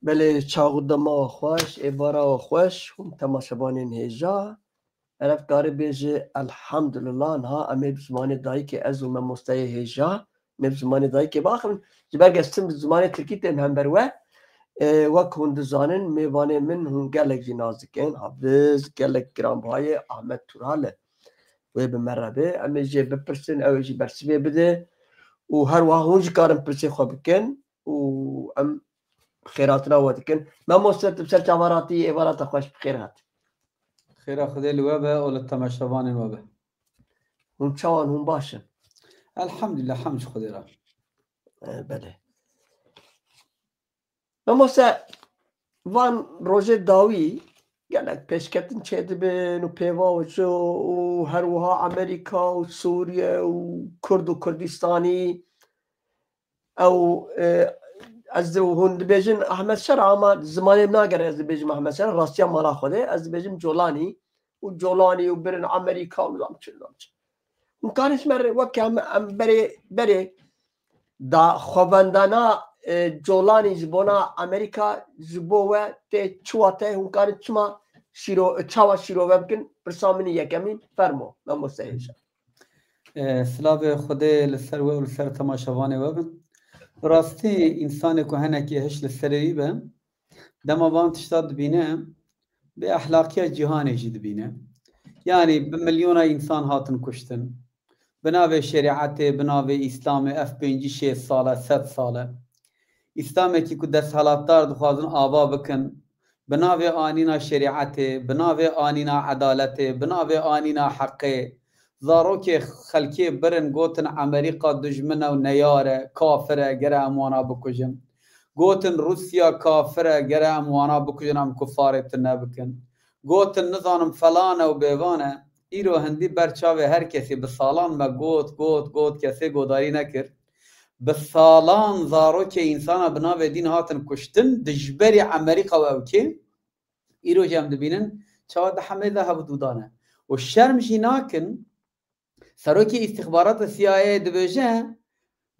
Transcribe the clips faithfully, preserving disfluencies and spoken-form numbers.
Belê çax û dema we xweş, êvara we xweş, hûn temaşevanên hêja. Eref karê bêje elhamdulillah, niha em ê bi zimanê dayikê ez û memosteyê hêja, em ê bi zimanê dayikê biaxivin. Ji ber ku ez tim bi zimanê tirkî têm hember we, e, wek hûn dizanin, mêvanê min hûn gelek jî nas dikin. Hafiz, gelek giranbihayê Ahmet Tural e. Wê bi me re be, em ê jê bipirsin, ew ê jî bersivê bide. Û her wiha hûn jî karin pirsê xwe bikin û em xêratina we dikin. Mamoste, tu bi ser çava hatî, êvara te xweş, bi xêr hat. Xêra Xwedê li we be û li temaşevanên we be. Hûn çawan, hûn baş in? Elhamdulillah, hemd ji Xwedê re. E, belê. Mamoste, van rojê dawî gelek pêşketin çêdibin û pêvajo û her wiha Amerîka û Sûriye û Kurd û Kurdistanî. Ew, e, ez di, hûn dibêjin Ahmet Şer, ama zimanê min nagere ez dibêjim Ahmet Şer, rastiya mala Xwedê, ez dibêjim Colanî û Colanî û birin Amerîka û nizam çi, nizam çi. Hûn karin ji me re weke em, em berê, berê da xwevendana, e, Colanî ji bona Amerîka ji bo we tê çi wate? Hûn karin çima şîro-, çawa şîrove bikin? Pirsa min î yekemîn, fermo, mamoste hêja. E, silavê Xwedê li ser we û li ser temaşevanê we bin. Bi rastî, însanê ku hinekî hiş li serê wî be, dema van tişta dibîne, bêexlaqiya cîhanê jî dibîne. Yanî bi milyona însan hatin kuştin. Bi navê şerîetê, bi navê Îslamê, ev pêncî şêst sal e, sed sal e. Îslamekî ku desthilatdar dixwazin ava bikin, bi navê anîna şerîetê, bi navê anîna edaletê, bi navê anîna heqê, zarokê xelkê birin, gotin Amerîka dijmin e û neyar e, kafir e, gere em wana bikujin. Gotin Rûsya kafir e, gere em wana bikujin, em kufarê tune bikin. Gotin nizanim felan e û bêvan e. Îro hindî ber çavê her kesî, bi salan me got, got, got, kesê godarî nekir. Bi salan zarokê însana bi navê dîn hatin kuştin, dijberî Amerîka û ewkê. Îro jî em dibînin çawa di hemê de hev dû dane. Û şerm jî nakin, serokê îstixbarata C I A dibêje,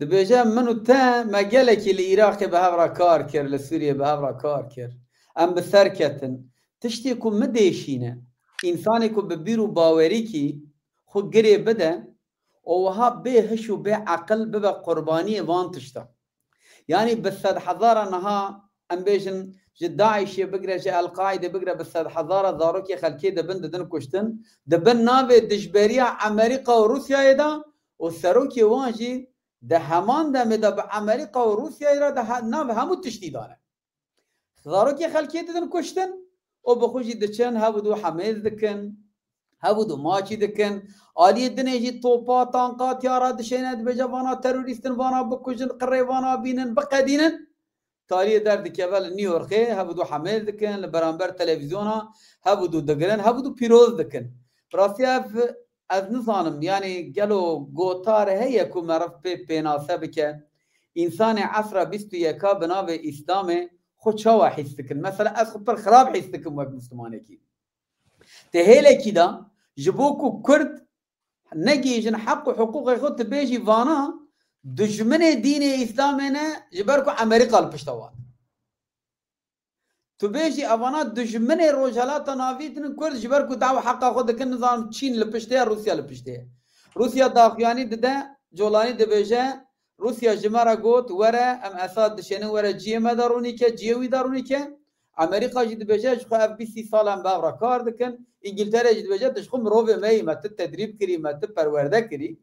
dibêje, min û te, me gelekî li Iraqê bi hev re kar kir, li Sûriyê bi hev re kar kir. Em bi ser ketin. Tiştê ku min dêşîne, însanê ku bi bîr û bawerîkî xwe girê bide, û wiha bê hiş û bê eqil bibe qurbaniyê van tişta. Yanî bi sedhezara niha, em bêjin, ji DAIŞê bigire, ji El-Qaîdê bigire, bi sedhezara zarokê xelkê dibin, didin kuştin, dibin navê dijberiya Amerîka û Rûsyayê de û serokê wan jî di heman demê de bi Amerîka û Rûsyayê re di he-, nav hemû tiştî de ne. Zarokê xelkê didin kuştin û bi xwe jî diçin, hev û dû hemêz dikin, hev û dû maçî dikin. Aliyê dinê jî topa, tanka, tiyara dişêne, dibêje vana terorîst in, vana bikujin, qirê vana bînin, biqedînin. Taliyê derdikeve li New Yorkê, hev û dû hemêz dikin, li beramber televîzyona hev û dû digirin, hev û dû pîroz dikin. Bi rastî ev, ez nizanim, yanî gelo gotar heye ku meriv pê pênase bike? Însanê esra bîst û yeka bi navê Îslamê xwe çawa hîs dikin? Mesela ez xwe pir xirab hîs dikim wek Mislimanekî. Di hêlekî de ji bo ku Kurd negihîjin heq û hiqûqê xwe, tu bêjî vana dijminê dînê Îslamê ne, ji ber ku Amerîka li pişta wan. Tu bêjî evana dijminê Rojhelata Navîn din, Kurd ji ber ku dawa heqa xwe dikin, nizanim Çîn li piştê ye, Rûsya li piştê ye. Rûsya daxuyanî dide, Colanî dibêje, Rûsya ji me re got, were, em Esad dişênin, were cihê me de rûnîke, cihê wî de rûnîke. Amerîka jî dibêje, ji xwe ev bîst sî sal em bi hev re kar dikin. Îngiltere jî dibêje, tu ji xwe mirovê me yî, me tu tedrîb kirî, me tu perwerde kirî.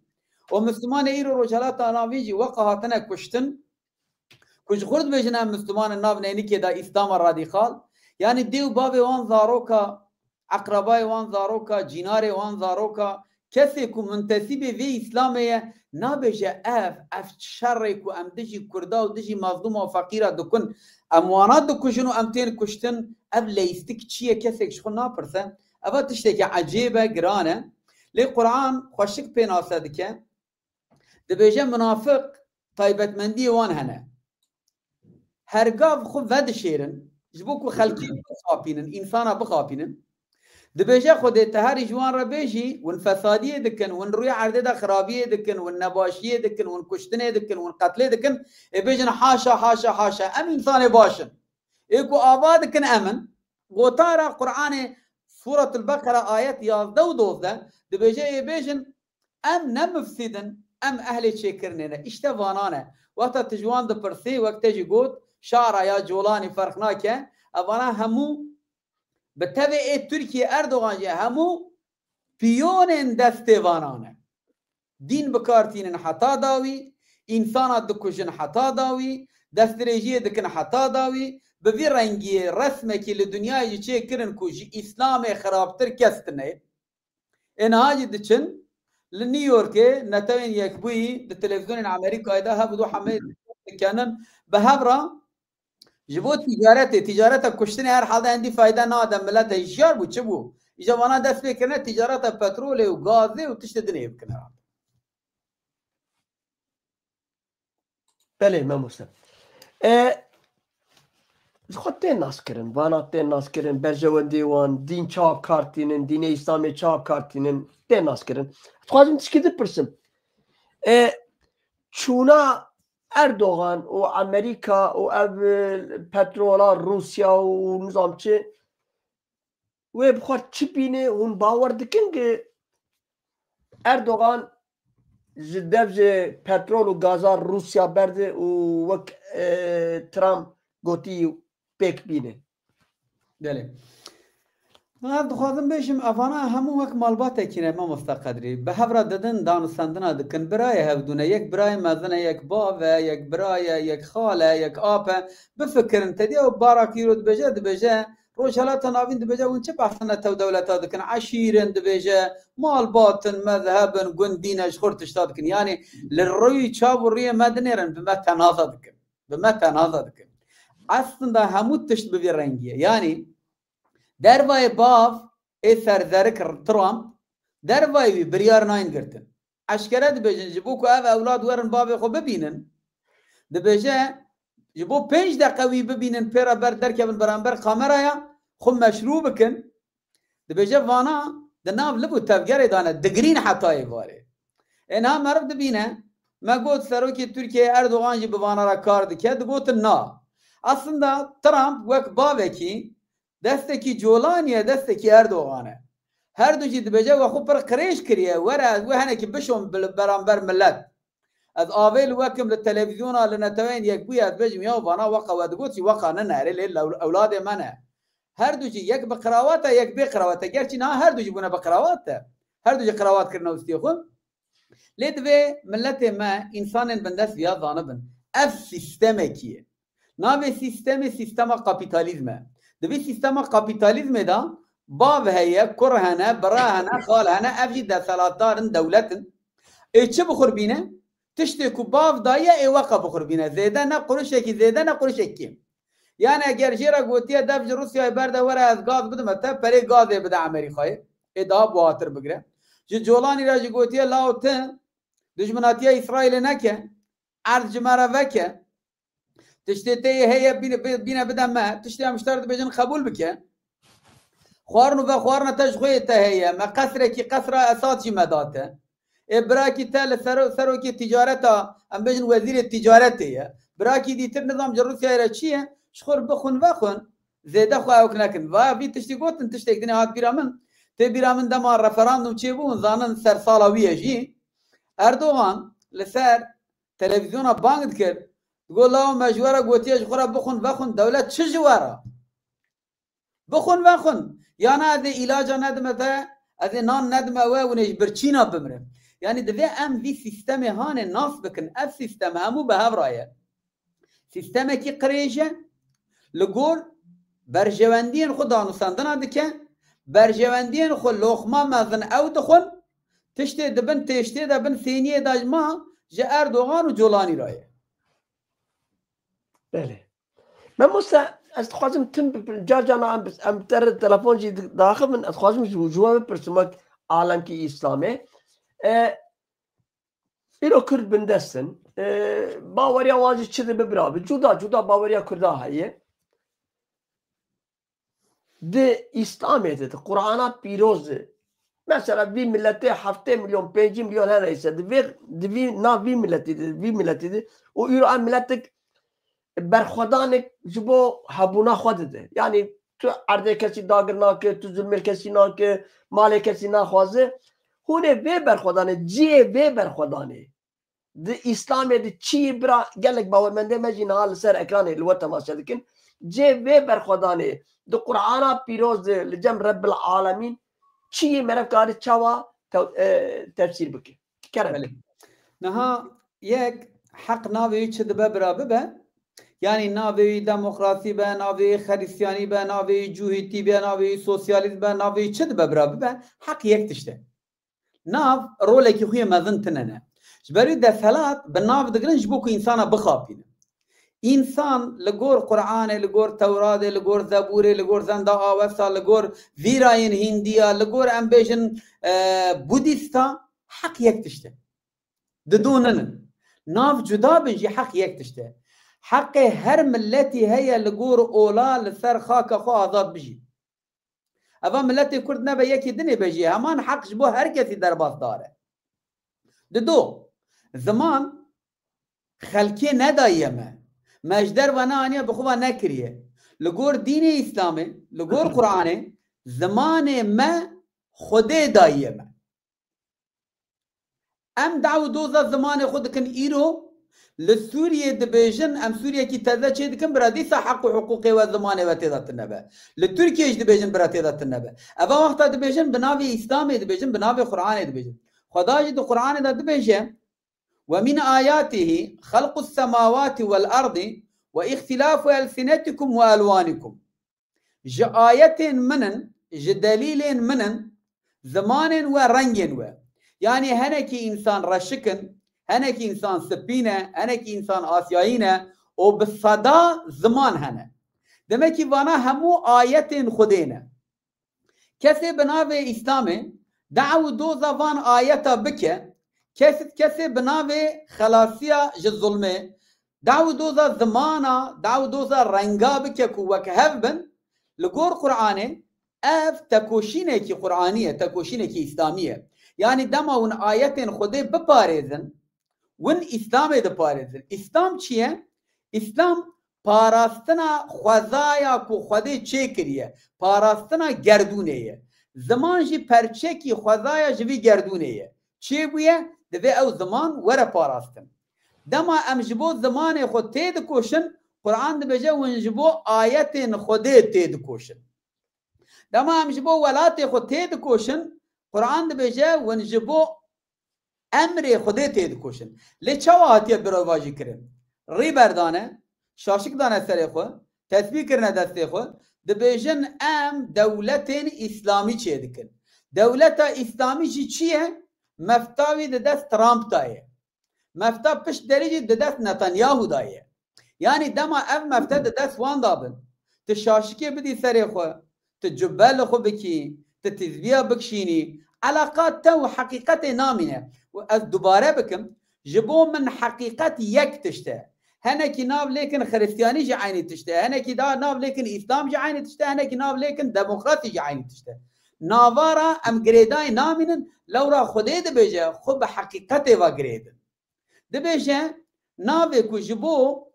Û Mislimanê îro Rojhelata Navîn jî weqa hatine kuştin, ku ji xwe dibêjin em Misliman in, nav neynikê de Îslama radîkal. Yanî dê û bavê wan zaroka, eqrebayê wan zaroka, cînarê wan zaroka, kesê ku muntesîbê vê Îslamê ye, nabêje ev, ev şerê ku em dijî Kurda û dijî mazlûma û feqîra dikin, em wana dikujin û em tên kuştin, ev leyîstik çi ye, kesek ji xwe napirse. Eva tiştekî ecêb e, giran e. Lê Quran xweşik pênase dike. Dibêje, munafiq taybetmendiyê wan hene. Her gav xwe vedişêrin, ji bo ku xelkê bixapînin, însana bixapînin. Dibêje, Xwedê te herî ji wan re bêjî, win fesadiyê dikin, win rûyê erdê de xirabiyê dikin, win nebaşiyê dikin, win kuştinê dikin, win qetlê dikin, ê bêjin, haşa, haşa, haşa, em însanê baş in. Ê ku ava dikin em in, gotara Qur'anê Suratul Beqere ayet yazdeh û dozdeh dibêje, ê bêjin, em ne mufsîd in, em ehlê çêkirinê ne. Îşte vanan e. Wexta tu ji wan dipirsî, wek te jî got, Şara ya Colanî ferq nake, evana hemû bi tevê ê Tirkiye Erdogan jî hemû piyonên destê vanan e. Dîn bi kar tînin heta dawî, însana dikujin heta dawî, destdirêjiyê dikin heta dawî, bi vî rengiyê resmekî li dinyayê jî çêkirin ku ji Îslamê xirabtir kes tine. Ê niha jî diçin li New Yorkê Netewên Yekbûyî di televîzyonên Amerîkayê de hev û du hemê dikenin bi hev re. Ji bo tîcaretê, tîcareta kuştinê her halde hindî fayde nade, milet hişyar bû, çi bû? Îja vana dest pê kirine tîcareta petrolê û gazê û tiştê dinê bikine. Belê, mamoste. E, xwe tê nas kirin, vana tê nas kirin, berjewendê wan, dîn çawa kar tînin, dînê Îslamê çawa kar tînin, tê nas kirin. Dixwazim tişkî dipirsim. E, çûna Erdogan û Amerîka û ev, e, petrola Rûsya û nizam çi, wê bi xwe çi bîne, hûn bawer dikin ki Erdogan ji dev ji petrol û gaza Rûsya berde û wek, e, Trump gotî pêk bîne? Belê. Ez dixwazim bêjim, evana hemû wek malbatekî ne, mamosta Qedrî. Bi hev re didin, danûstendina dikin. Birayê hevdû ne. Yek birayê mezin e, yek bav e, yek bira ye, yek xal e, yek ap e. Bifikirin, te diya barakî îro dibêje, dibêje, Rojhelata Navîn dibêje, hûn çi behsa netew dewleta dikin? Eşîr in dibêje, malbat in, mezheb in, gund, dîn e, ji xwe tişta dikin. Yanî li rûyî çav û rûyê me dinêrin, bi me tenaza dikin. Bi me tenaza dikin. Aslında hemû tişt bi vî rengî ye. Yanî dervayê bav ê serzerik Trump, dervayê wî biryar nayên girtin. Eşkere dibêjin, ji bo ku ev ewlad werin bavê xwe bibînin, dibêje, ji bo pênc deqe wî bibînin, pê re ber derkevin beramber kameraya, xwe meşrû bikin. Dibêje, vana di nav lib û tevgerê de ne, digirîn heta êvarê. Ê niha meriv dibîne, me got serokê Tirkiyeyê Erdogan jî bi vana re kar dike, digotin na. Aslında Trump wek bavekî destekî Colanî ye, destekî Erdogan e. Her du jî dibêje, we xwe pir qirêj kiriye, were ez wê henekî bişom bi beramber milet. Ez avê li we kim li televîzyona, li Neteweyên Yekbûyî ez bêjim, ya vana weqa we digot jî weqa nine, erê lê lew-, ewladê me ne. Her du jî yek bi qrawat e, yek bê qrawat e. Gerçî niha her du jî bûne bi qrawat e. Her du jî qrawat kirine û stiyê xwe. Lê divê miletê me, însanên bindest viya zanibin. Ev sîstemekî ye. Navê sîstemê sîstema kapîtalîzm e. Di vî sîstema kapîtalîzmê de bav heye, kur hene, bira hene, xal hene, ev jî desthilatdar in, dewlet in. Ê çi bixwir bîne? Tiştê ku bav daye ê weqa bixwir bîne. Zêde ne qurişekî zêde ne qurişek kêm. Yani eger jê re gotiye dev ji Rûsyayê berde were ez gaz bidime te, perê gazê bide Amerîkayê. Ê daha buhatir bigire. Ji Colanî re jî gotiye law ti dijminatiya Îsraîlê neke, erd ji me re veke. Tiştê te yê heye bîne, bi-, bîne bide me. Tiştê em ji te re dibêjin qebûl bike. Xwarin û vexwarina te ji xwe yê te heye. Me qesrekî qesra Esad jî me da te. Ê birakî te li sero-, serokê tîcareta, em bêjin wezîrê tîcaretê ye. Birakî dîtir nizam ji Rûsyayê re çi ye? Ji xwe re bixwin vexwin. Zêde xwe ewk nekin. Va vî tiştî gotin, tiştek dinê hat bîra min. Tê bîra min dema referandum çêbû, hûn zanin ser sala wî ye jî. Erdogan li ser televîzyona bang dikir. Digot, lawo me ji we re gotiye ji xwe re bixwin vexwin, dewlet çi ji we re? Bixwin vexwin. Yana ez ê îlaca nedime te, ez ê nan nedime we, hûn ê ji birçîna bimirin. Yanî divê em vî sîstemê hanê nas bikin. Ev sîstem hemû bi hev re ye. Sîstemekî qirêj e. Li gor berjewendiyên xwe danûstendina dike. Berjewendiyên xwe loqma mezin ew dixwin. Tiştê di bin têştê de bin sêniyê de ji ma ji Erdogan û Colanî re ye. Belê. Mamoste, ez dixwazim tim bi-, car carna em bi-, em bi te re telefon jî di-, diaxivin, ez dixwazim ji, ji we bipirsim wek alemkî Îslamê. E, îro Kurd bindest in. E, baweriya wan jî çi dibe bira bi. Cuda cuda baweriya Kurda heye. Di Îslamê de, di Qur'ana pîroz de, mesela vî miletê heftê milyon, pêncî milyon her neyse, di vê, di vî, nav vî miletî de, vî miletî de, û îro em miletik berxwedanek ji bo hebûna xwe dide. Yanî tu erdê kesî dagir nake, tu zulmê kesî nake, malê kesî naxwaze. Hûn ê vê berxwedanê, cihê vê berxwedanê di Îslamê de çi ye bira gelek bawermendê me jî niha li ser ekranê li we temaşe dikin. Cihê vê berxwedanê di Qur'ana pîroz de li cem Rebbil Alemîn çi ye, meriv kare çawa te-, e, tefsîr bike? Kerem. Belê. Niha yek heq navê wî çi dibe bira bibe. Yanî navê wî demokrasî be, navê wî xerîstiyanî be, navê wî cûhîtî be, navê wî sosyalîst be, navê wî çi dibe bira bibe. Heq yek tişt e. Nav rolekî xwe yê mezin tune ne. Ji ber wî desthilat bi nav digirin ji bo ku însana bixapînin. Însan li gor Qur'anê, li gor Tewradê, li gor Zebûrê, li gor Zenda Awesa, li gor vîrayên Hîndiya, li gor em bêjin, e, Budîsta, heq yek tişt e. Dido ninin. Nav cuda bin jî heq yek tişt e. Heqê her miletî heye li gor ola li ser xaka xwe azad bijî. Eva miletê Kurd nebe yekî dinê be jî heman heq ji bo her kesî derbasdar e. Dido, ziman xelkê nedayiye me. Me ji derve neaniye, bi xwe ve nekiriye. Li gor dînê Îslamê, li gor Qur'anê, zimanê me Xwedê dayiye me. Em daw û doza zimanê xwe dikin îro, li Sûriyê dibêjin, em Sûriyekî teze çê dikin, bira dîsa heq û hiqûqê we zimanê we tê de tune be. Li Tirkiyê jî dibêjin bira tê de tune be. Eva wexta dibêjin bi navê Îslamê dibêjin, bi navê Qur'anê dibêjin. Xweda jî di Qur'anê de dibêje, "Ve min ayatihi xelqus semawati vel ardi ve ihtilafu elsinetikum ve elwanikum." Ji ayetên min in, ji delîlên min in, zimanên we, rengên we. Yanî henekî însan reşik in, henekî însan spî ne, henekî însan asiyayî ne û bi seda ziman hene. Demekî vana hemû ayetên Xwedê ne. Kesê bi navê Îslamê daw û doza van ayeta bike, kes, kesê bi navê xelasiya ji zulmê, daw û doza zimana, daw û doza renga bike ku wek hev bin, li gor Qur'anê ev tekoşînekî Qur'anî ye, tekoşînekî Îslamî ye. Yanî dema hûn ayetên Xwedê biparêzin, hûn Îslamê diparêzin. Îslam çi ye? Îslam parastina xwezaya ku Xwedê çêkiriye, parastina gerdûnê ye. Ziman jî perçekî xwezaya ji vî gerdûnê ye. Çêbûye, divê ew ziman were parastin. Dema em ji bo zimanê xwe têdikoşin, Quran dibêje, hûn ji bo ayetên Xwedê têdikoşin. Dema em ji bo welatê xwe têdikoşin, Quran dibêje, hûn ji bo emrê Xwedê têdikoşin. Lê çawa hatiye berovajî kirin? Rî berdane, şaşik dane serê xwe, tesbîh kirine destê xwe, dibêjin, em dewletên Îslamî çêdikin. Dewleta Îslamî jî çi ye? Mefta wî di dest Trump de ye. Mefta pişt derî jî di dest Netanyahu de ye. Yanî dema ev mefte di dest wan de bin, tu şaşikê bidî serê xwe, tu cubbe li xwe bikî, tu tizbiya bikişînî, eleqa te û heqîqetê namîne. Û ez dubare bikim, ji bo min heqîqet yek tişt e. Henekî nav lêkin xiristiyanî jî eynî tişt e, henekî da nav lêkin îslam jî eynî tişt e, henekî nav lêkin demokrasî jî eynî tişt e. Navara em girêdayî namînin, lewra Xwedê dibêje, xwe bi heqîqetê ve girêdin. Dibêje, navê ku ji bo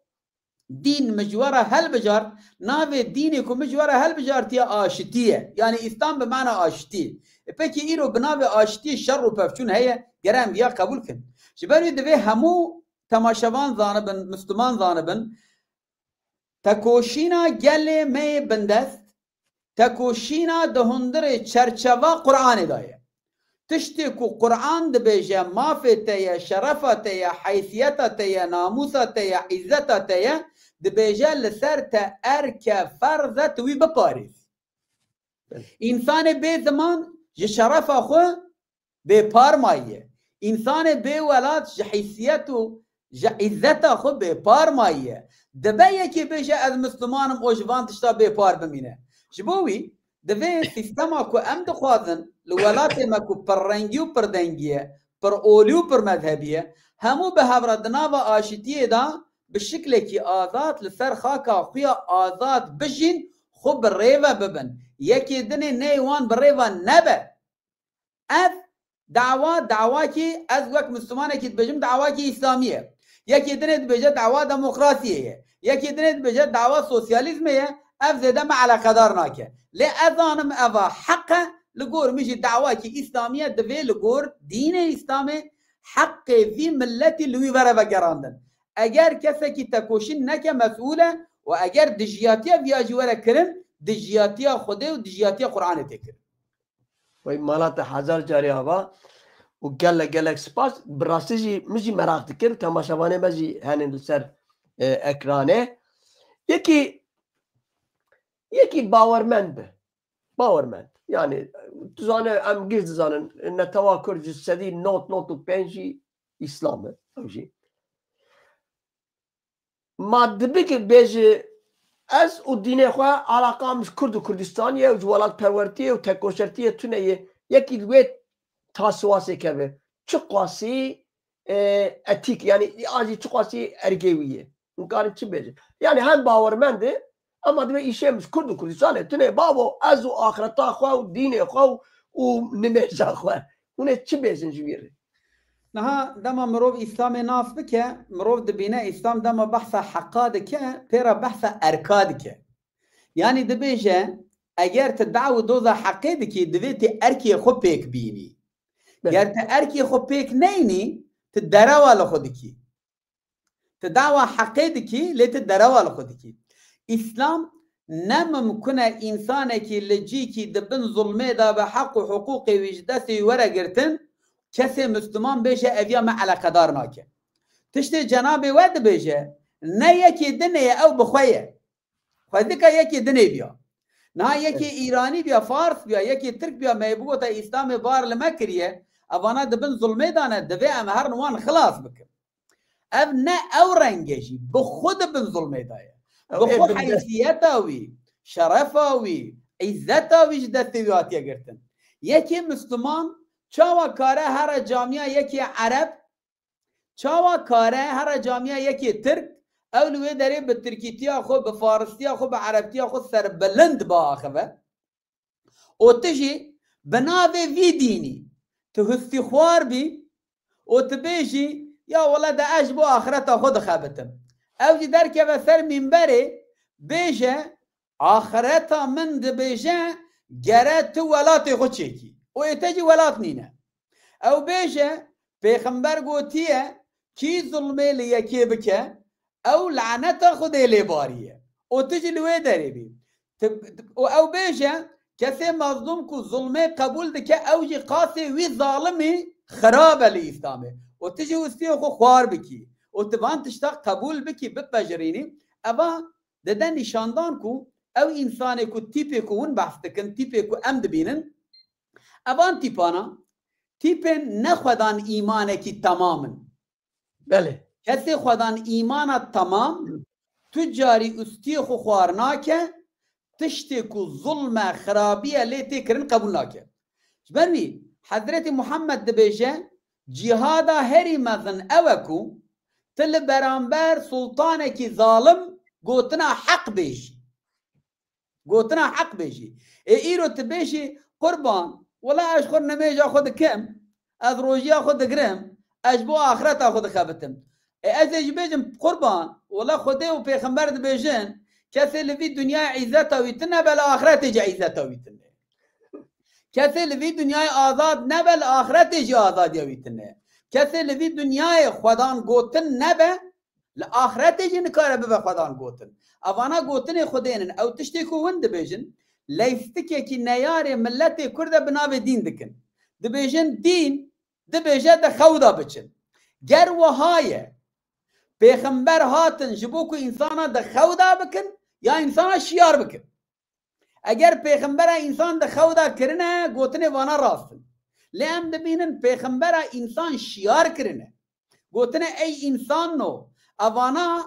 dîn min ji we re helbijart, navê dînê ku min ji we re helbijartiye aşitî ye. Yanî Îslam bi mana aşitî. E, pekî îro bi navê aşitî şer û pevçûn heye, gere em viya qebûl kin. Ji ber wî divê hemû temaşevan zanibin, Misliman zanibin, tekoşîna gelê me yê bindest, tekoşîna di hundirê çerçeva Qur'anê de ye. Tiştê ku Qur'an dibêje, mafê te ye, şerefa te ye, heysiyeta te ye, namûsa te ye, îzzeta te ye, dibêje li ser te erk e, ferz e, tu wî biparêz. Belê. Însanê bê ziman ji şerefa xwe bêpar mayiye. Însanê bê welat ji heysiyet û ji îzzeta xwe bêpar mayiye. Dibe yekê bêje, ez Misliman im, û ji van tişta bêpar bimîne. Ji bo wî divê sîstema ku em dixwazin li welatê me ku pirrengî û pirdengî ye, pirolî û pirmezhebî ye, hemû bi hev re di nava aşitiyê de bi şiklekî azad li ser xaka xwe ya azad bijîn, xwe bi rê ve bibin. Yekê dinê neyê wan bi rê ve nebe. Ev dawa, dawakî, ez wek Mislimanekî dibêjim, dawakî Îslamî ye. Yekê dinê dibêje dawa demokrasiyê ye. Yekê dinê dibêje dawa sosyalîzmê ye. Ev zêde me eleqedar nake. Lê ez zanim eva heq e, li gor min jî dawakî îslamî ye, divê li gor dînê îslamê heqê vî miletî li wî were vegerandin. Eger kesekî tekoşîn neke, mesûl e û eger dijiyatiya viya jî were kirin, dijiyatiya Xwedê û dijiyatiya Qur'anê tê kirin. Wey mala te hezar carî ava û gelek gelek spas. Bi rastî jî min jî meraq dikir û temaşevanê me jî hene li ser, e, ekranê. Yekî, yekî bawermend be. Bawermend. Yani, tu zane, em giş dizanin, netewa Kurd ji sedî nod nod û pênc jî Îslam e, ew jî. Ma dibik bêje, ez û dînê xwe, eleqa min ji Kurd û Kurdistanê ye û ji welatperwertiyê û tekoşertiyê tune ye. Yekî li wê tasiwasê keve. Çiqasî, e, etîk, yani an jî çiqasî ergê wî ye. Hûn karin çi bêjin? Yani hem bawermend e, ama divê îşê min ji Kurd û Kurdistanê tune, bavo, ez û axireta xwe û dînê xwe û, û nimêja xwe. Hûn ê çi bêjin ji wî re? Niha dema mirov Îslamê nas bike, mirov dibîne Îslam dema behsa heqa dike, pê re behsa erka dike. Yanî dibêje, eger tu daw û doza heqê dikî, divê tu erkê xwe pêk bînî. Belê. Ger tu erkê xwe pêk neyînî, tu derewa li xwe dikî. Tu dawa heqê dikî, lê tu derewa li xwe dikî. Îslam ne mimkun e însanekî li cîkî di bin zulmê de be, heq û hiqûqê wî ji destê wî were girtin, kesê Misliman bêje ev ya me eleqedar nake. Tiştê cenabê we dibêje, ne yekê dinê ye, ew bi xwe ye. Xwezika yekê dinê biya. Niha yekê Evet. Îranî biya, Fars biya, yekê Tirk biya, me yê bigota Îslamê bar li me kiriye, evana di bin zulmê de ne, divê em herin wan xilas bikin. Ev ne ew reng e jî, bi xwe di bin zulmê de ye. Ew Bi ê xwe bin dest- heysiyeta wî, şerefa wî, îzzeta wî ji destê wî hatiye girtin. Yekê Misliman çawa kare here camiya yekê Ereb, çawa kare here camiya yekê Tirk, ew li wê derê bi tirkîtiya xwe, bi faristiya xwe, bi erebtiya xwe serbilind biaxive? Û tu jî bi navê vî dînî tu hustîxwar bî û tu bêjî, ya wele de ez ji bo axireta xwe dixebitim. Ew jî derkeve ser mînberê bêje, axireta min dibêje, gere tu welatê xwe çêkî. Û ê te jî welat nîne. Ew bêje, pêxember gotiye, kî zulmê li yekê bike, ew laneta Xwedê lê bariye. Û tu jî li wê derê bî. Ti-, û ew bêje, kesê mazlûm ku zulmê qebûl dike, ew jî qasê wî zalimî xirab e li Îslamê. Û tu jî wistiyê xwe xwar bikî. Û tu van tişta qebûl bikî, bipejirînî. Eva dide nîşandan ku ew însanê ku tîpê ku hûn behs dikin, tîpê ku em dibînin, evan tîpana, tîpên ne xwedan îmanekî temam in. Belê. Kesê xwedan îmana temam, tu carî ustiyê xwe xwar nake, tiştê ku zulm e, xirabî ye, lê tê kirin qebûl nake. Ji ber wî Hezretî Muhammed dibêje, cîhada herî mezin ew e ku tu li beramber sultanekî zalim gotina heq bêjî. Gotina heq bêjî. Ê îro tu bêjî, qurban, wela ez ji xwe nimêja xwe dikim, ez rojiya xwe digirim, ez ji bo axireta xwe dixebitim. Ê ez ê jî bêjim, qurban, wela Xwedê û pêxember dibêjin, kesê li vî dinyayê îzzeta wî tune be, li axiretê jî îzzeta wî tune. Kesê li vî dinyayê azad nebe, li axiretê jî azadiya wî tune. Kesê li vî dinyayê xwedan gotin nebe, li axiretê jî nikare bibe xwedan gotin. Evana gotinê Xwedê nin. Ew tiştê ku hûn dibêjin, leystikekî neyarê miletê Kurd e, bi navê dîn dikin. Dibêjin dîn dibêje di xew de biçin. Ger wiha ye, pêxember hatin ji bo ku însana di xew de bikin ya însana şiyar bikin? Eger pêxembera însan di xew de kirine, gotinê vana rast in. Lê em dibînin pêxembera însan şiyar kirine. Gotine, ey însanno, evana,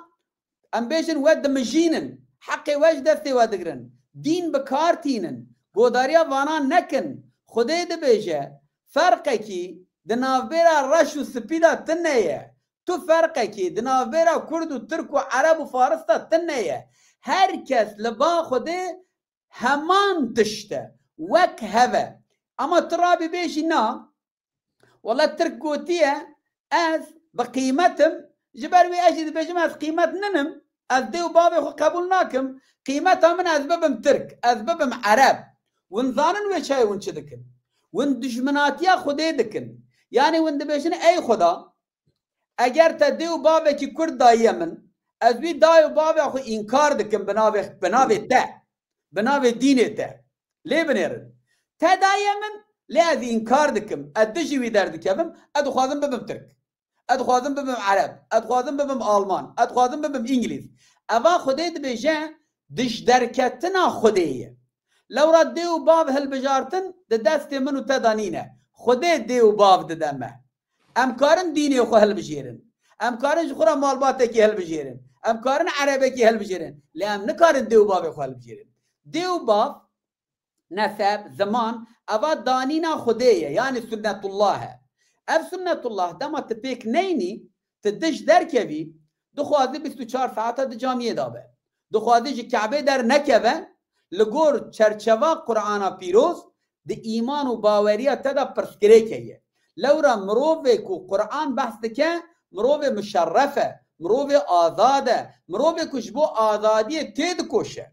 em bêjin, we dimijînin, heqê we ji destê we digirin, dîn bi kar tînin, godariya vana nekin. Xwedê dibêje, ferqekî di navbêra reş û spî de tune ye. Tu ferqekî di navbêra Kurd û Tirk û Ereb û Faris de tune ye. Her kes li ba Xwedê heman tişt e, wek hev e. Ama tu rabî bêjî na, wele Tirk gotiye, ez bi qîmet im, Ji ber wê ez jî dibêjim, ez qîmet ninim, ez dê û bavê xwe qebûl nakim. Qîmeta min ez bibim Tirk, ez bibim Ereb. Hûn zanin wê çayê hûn çi dikin? Hûn dijminatiya Xwedê dikin. Yanî hûn dibêjin, ey Xweda, eger te dê û bavekî Kurd dayiye min, ez wî dayê û bavê xwe înkar dikim bi navê, bi navê te, bi navê dînê te. Lê binêrin. Te dayiye min, lê ez înkar dikim. Ez dijî wî derdikevim, ez dixwazim bibim Tirk. Ez dixwazim bibim Ereb. Ez dixwazim bibim Alman. Ez dixwazim bibim Îngilîz. Eva Xwedê dibêje, dijderketina Xwedê ye. Lewra dê û bav hilbijartin di destê min û te de nîne. Xwedê dê û bav dide me. Em karin dînê xwe hilbijêrin. Em karin ji xwe re malbatekî hilbijêrin. Em karin erebekî hilbijêrin. Lê em nikarin dê û bavê xwe hilbijêrin. Dê û bav, neseb, ziman, eva danîna Xwedê ye, yanî sunnetullah e. Ev sunnetullah dema tu pêk neyînî, tu dij derkevî, dixwaze bîst û çar saeta di camiyê de be. Dixwaze ji Kebê dernekeve, li gor çerçeva Qur'ana Pîroz, di îman û baweriya te de pirsgirêk heye. Lewra mirovê ku Qur'an behs dike, mirovê muşerref e, mirovê azad e, mirovê ku ji bo azadiyê têdikoşe.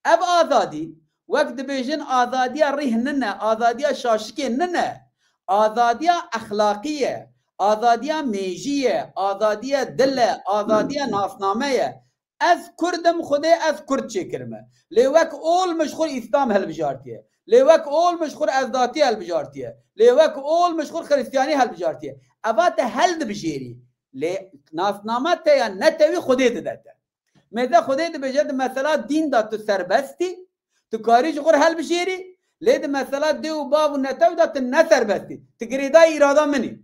Ev azadî, wek dibêjin, azadiya rîh nine, azadiya şaşikê nine, azadiya exlaqî ye, azadiya mêjî ye, azadiya dil e, azadiya nasname ye. Ez Kurd im, Xwedê ez Kurd çêkirime. Lê wek ol min ji xwe Îslam hilbijartiye. Lê wek ol min ji xwe ezdatî hilbijartiye. Lê wek ol min ji xwe Xiristiyanî hilbijartiye. Eva te hel dibijêrî. Lê nasnama te ya netewî Xwedê dide te. Mêze Xwedê dibêje, di mesela dîn de tu serbest î, tu karî ji xwe re helbijêrî, lê di mesela dê û bav û netew de tu ne serbest î. Tu girêdayî îrada min î.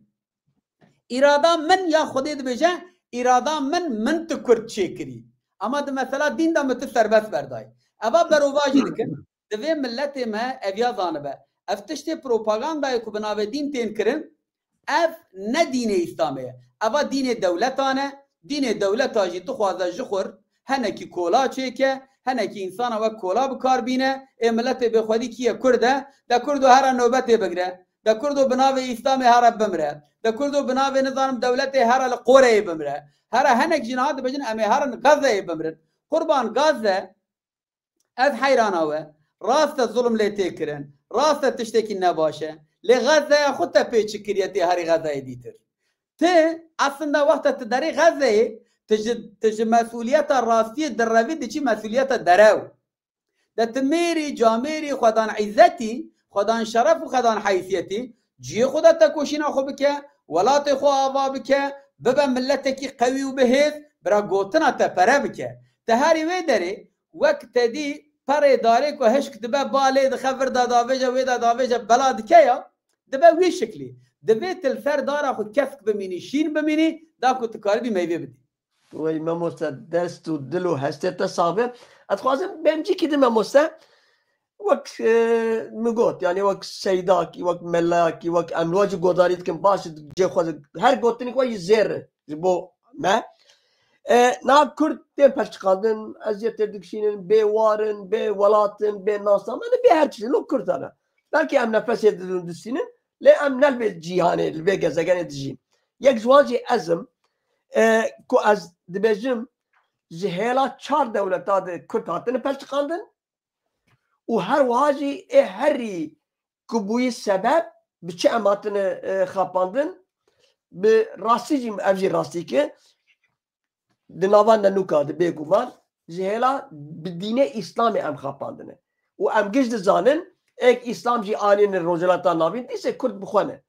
Îrada min ya Xwedê dibêje, îrada min, min tu Kurd çêkirî. Ama di mesela dîn de min tu serbest berdayî. Eva berovajî dikin. Divê miletê me eviya zanibe. Ev tiştê propagandayê ku bi navê dîn tên kirin, ev ne dînê Îslamê ye. Eva dînê dewletan e. Dînê dewleta jî dixwaze ji xwe r henekî kola çêke, henekî însana wek kola bi kar bîne. Ê miletê bêxwedî kî ye? Kurd e. De Kurdo here nobetê bigre. De Kurdo bi navê Îslamê here bimre. De Kurdo bi navê, nizanim, dewletê here li qoreyê bimre. Here hinek jî niha dibêjin, em ê herin Gazeyê bimrin. Qurban, Gaze, ez heyrana we. Rast e, zulm lê tê kirin. Rast e, tiştekî nebaş e. Lê Gazeya xwe te pê çi kiriye, tê herî Gazeyê dîtir? Ti aslında wexta tu derê Gazeyê, tu ji, tu ji mesuliyeta rastiyê direvî, diçî mesuliyeta derew. De tu mêrî, camêrî, xwedan îzzetî, xwedan şeref û xwedan heysiyetî, cihê xwe de tekoşîna xwe bike, welatê xwe ava bike, bibe miletekî qewî û bihêz, bira gotina te pere bike. Te herî wê derê, wek te dî perê darê ku hişk dibe, ba lê dixe, vir de davêje, wê de davêje, bela dike ya, dibe wî şiklî. Divê tu li ser dara xwe kesk bimînî, şîn bimînî, da ku tu karibî meyvê bidî. Wey mamoste, dest û dil û hestê te sax be. Ez dixwazim bêm cîkî din mamoste. Wek, e, min got, yani wek seydakî, wek melayakî, wek em li we jî godarî dikin, baş e, cê xwe de her gotinik we jî zêr e ji bo me. E, niha Kurd tên pelçiqandin, eziyetê dikişînin, bê war in, bê welat in, bê nasname ne, bê her tişt in, li Kurd hene. Belkî em nefesê didin distînin, lê em ne li vê cîhanê, li vê gezegenê dijîn. Yek ji wan jî ez im, e, ku ez dibêjim, ji hêla çar dewleta de Kurd hatine pelçiqandin û her wiha jî ê herî ku bûyî sebeb bi çi em hatine, e, xapandin, bi rastî jî ev jî rastî ke di nava nenûka de bêguman ji hêla bi dînê Îslamê em xapandine. Û em giş dizanin, êk Îslam jî anîne Rojhilata Navîn, dîse Kurd bi xwe ne.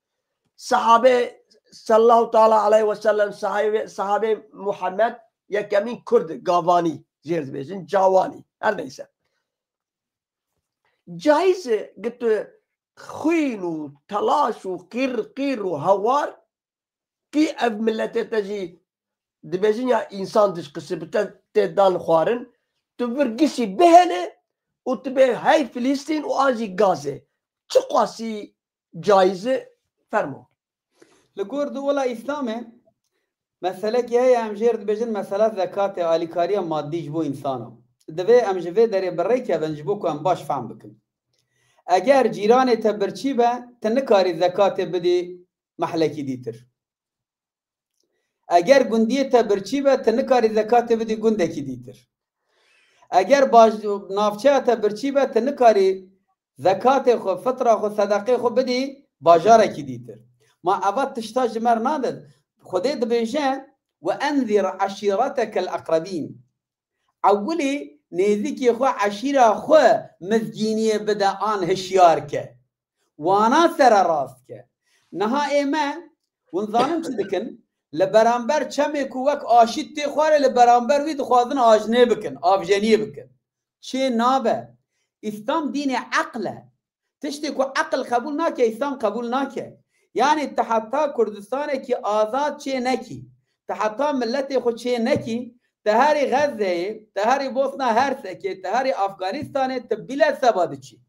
Sahabe sallallahu teala aleyhi ve sellem, sahabe, sahabe Muhammed yekemîn Kurd, Gavanî jê dibêjin, Cawanî, her neyse. Caiz e, gi tu xwîn û telaş û qîr qîr û hewar kî ev miletê te jî dibêjin ya însan dişkisi bi te tê dan xwarin, tu vir gişî bihêle û tu bê hey Filîstîn û an jî Gazê. Çiqasî caiz e? Fermo. Li gor di wila Îslamê meselekî heye, em jê re dibêjin mesela zekatê, alîkariya madî ji bo însana. Divê em ji vê derê bi rê kevin ji bo ku em baş fehm bikin. Eger cîranê te birçî be, tu nikarî zekatê bidî mehlekî dîtir. Eger gundiyê te birçî be, tu nikarî zekatê bidî gundekî dîtir. Eger baş-, navçeya te birçî be, tu nikarî zekatê xwe, fitra xwe, sedeqê xwe bidî bajarekî dîtir. Ma eva tişta ji me re nade. Xwedê dibêje, "Ve enzir eşîretekel eqrebîn." Ewilî nêzîkê xwe, eşîra xwe mizgîniyê bide an hişyar ke. Wana sererast ke. Niha ê me, hûn zanin çi dikin? Li beramber çemê ku wek aşît tê xwarê, li beramber wî dixwazin ajnê bikin, avjeniyê bikin. Çê nabe. Îslam dînê eql e. Tiştê ku eql qebûl nake, Îslam qebûl nake. Yanî tu heta Kurdistanekî azad çê nekî, tu heta miletê xwe çê nekî, tu herî Xezzeyê, tu herî Bosna Hersekê, tu herî Afganistanê, tu bîle seba diçî.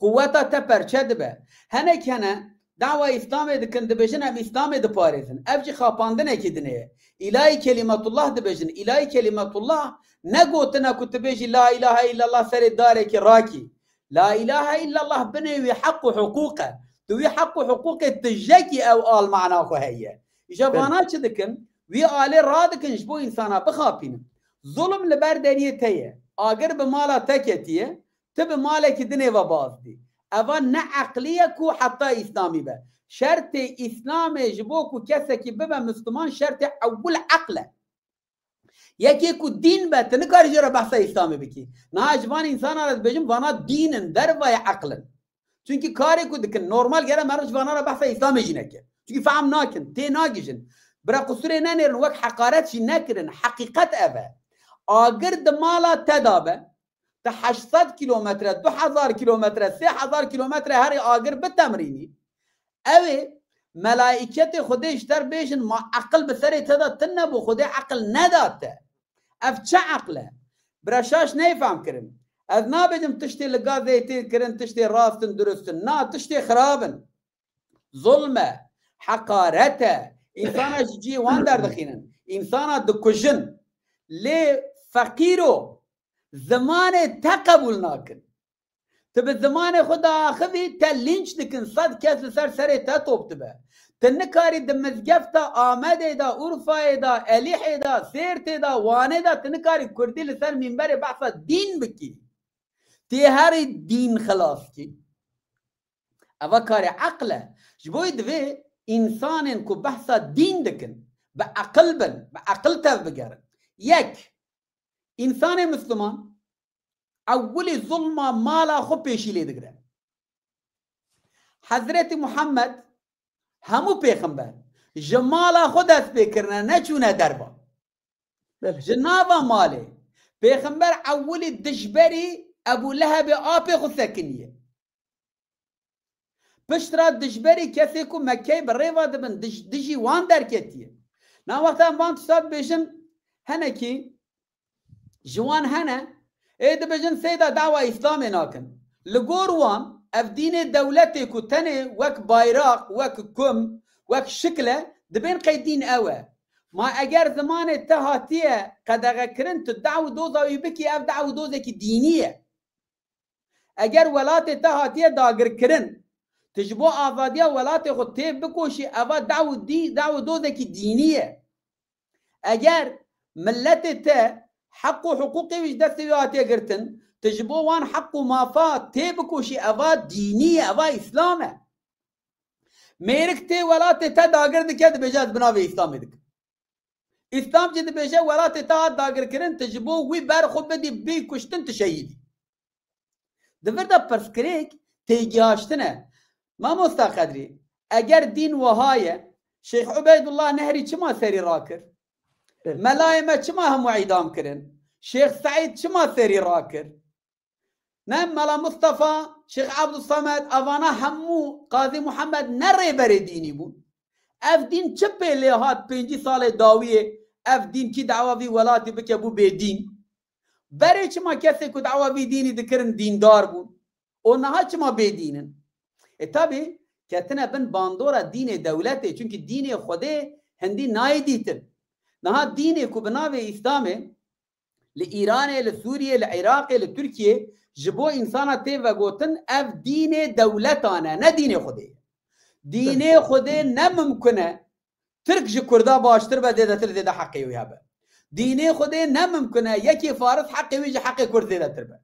Quweta te perçe dibe. Hinek hene dawa Îslamê dikin, dibêjin em Îslamê diparêzin. Ev jî xapandinekî dinê ye. Îlahî Kelîmetullah dibêjin. Îlahî Kelîmetullah ne gotina ku tu bêjî La ilahe illallah serê darekî rakî. La ilahe illallah binê wî heq û hiqûq e. Tu wî heq û hiqûqê tijekî ew al mana xwe heye. Îja Belê. Vana çi dikin? Wî alê radikin ji bo însana bixapînin. Zulm li ber deriyê te ye. Agir bi mala te ketiye, tu bi malekî dinê ve baz dî. Eva ne eqlî ye ku heta Îslamî be. Şertê Îslamê ji bo ku kesekî bibe Misliman, şertê ewil eql e. Yekê ku dîn be, tu nikarî jê re behsa Îslamê bikî. Niha ji van însana re dibêjim, vana dîn in, dervayê eql in. Çunkî karê ku dikin, normal gere meriv ji vana re behsa Îslamê jî neke. Çunkî fehm nakin, tê nagihîjin. Bira qusurê nenêrin, wek heqaret jî nekirin. Heqîqet ev e. Agir di mala te de be, tu heşt sed kîlometre, du hezar kîlometre, sê hezar kîlometre herî agir bitemrînî. Ew ê melaîketê Xwedê ji te re bêjin, ma eqil bi serê te de tune bû, Xwedê eqil neda te. Ev çi eqil e? Bira şaş neyê fehm kirin. Ez nabêjim tiştê li gazê tê kirin, tiştê rast in, durust in. Na, tiştê xirab in. Zulm e, heqaret e. Însana ji cihê wan derdixînin. Însana dikujin. Lê feqîro, zimanê te qebûl nakin. Tu bi zimanê xwe diaxivî, te lînç dikin, sed kes li ser serê te top dibe. Tu nikarî di mizgefta Amedê de, Urfayê de, Elîhê de, Sêrtê de, Wanê de, tu nikarî kurdî li ser mînberê behsa dîn bikî. Tê herî dîn xilas kî. Eva karê eql e. Ji bo yê divê însanên ku behsa dîn dikin, bi eqil bin, bi eqil tevbigerin. Yek, însanê Misliman ewilî zulma mala xwe pêşî lê digire. Hezretî Muhammed hemû pêxember ji mala xwe dest pê kirine, neçûne derva. Belê. Ji nava malê pêxember ewilî dijberî Ebû Lehebê apê xwe sekiniye. Pişt re dijberî kesê ku Mekkeyê bi rêva dibin, dij-, dijî wan derketiye. Na wexta em van tişta dibêjin, henekî ji wan hene, ê dibêjin seyda dawa Îslamê nakin. Li gor wan ev dînê dewletê ku tenê wek bayraq, wek kum, wek şikl e, dibên qey dîn ew e. Ma eger zimanê te hatiye qedexekirin, tu daw û doza wî bikî, ev daw û dozekî dînî ye. Eger welatê te hatiye dagirkirin, tu ji bo azadiya welatê xwe tê bikoşî, eva daw û dî-, daw û dozekî dînî ye. Eger miletê te heq û hiqûqê wî ji destê wî hatiye girtin, tu ji bo wan heq û mafa tê bikoşî, eva dînî ye, eva Îslam e. Mêrik tê welatê te dagir dike, dibêje, ez bi navê Îslamê dikim. Îslam jî dibêje, welatê te hat dagirkirin, tu ji bo wî ber xwe bidî, bî kuştin, tu şehîdî. Di vir de pirsgirêk têgihaştin e. Mamosta Qedrî, eger dîn wiha ye, Şêx Ubeydullah Nehrî çima serî rakir? Evet. Melayê me çima hemû îdam kirin? Şêx Seîd çima serî rakir? Ne Mela Mustafa, Şêx Abdulsamed, evana hemû, Qazî Muhammed ne rêberê dînî bûn. Ev dîn çi pê lê hat pêncî salê dawiyê, ev dîn kî dawa vî welatî bike bû bêdîn? Berê çima kesê ku dawa vî dînî dikirin dîndar bûn? Û niha çima bêdîn in? E tabî ketine bin bandora dînê dewletê, çunkî dînê Xwedê hindî nayê dîtin. Niha dînê ku bi navê Îslamê li Îranê, li Sûriyê, li Iraqê, li Tirkiyê ji bo însana tê vegotin, ev dînê dewletan e, ne dînê Xwedê ye. Dînê Xwedê ne mimkun e Tirk ji Kurda baştir be, zêdetir zêde heqê wî hebe. Dînê Xwedê ne mimkun e yekê Faris heqê wî ji heqê Kurd zêdetir be.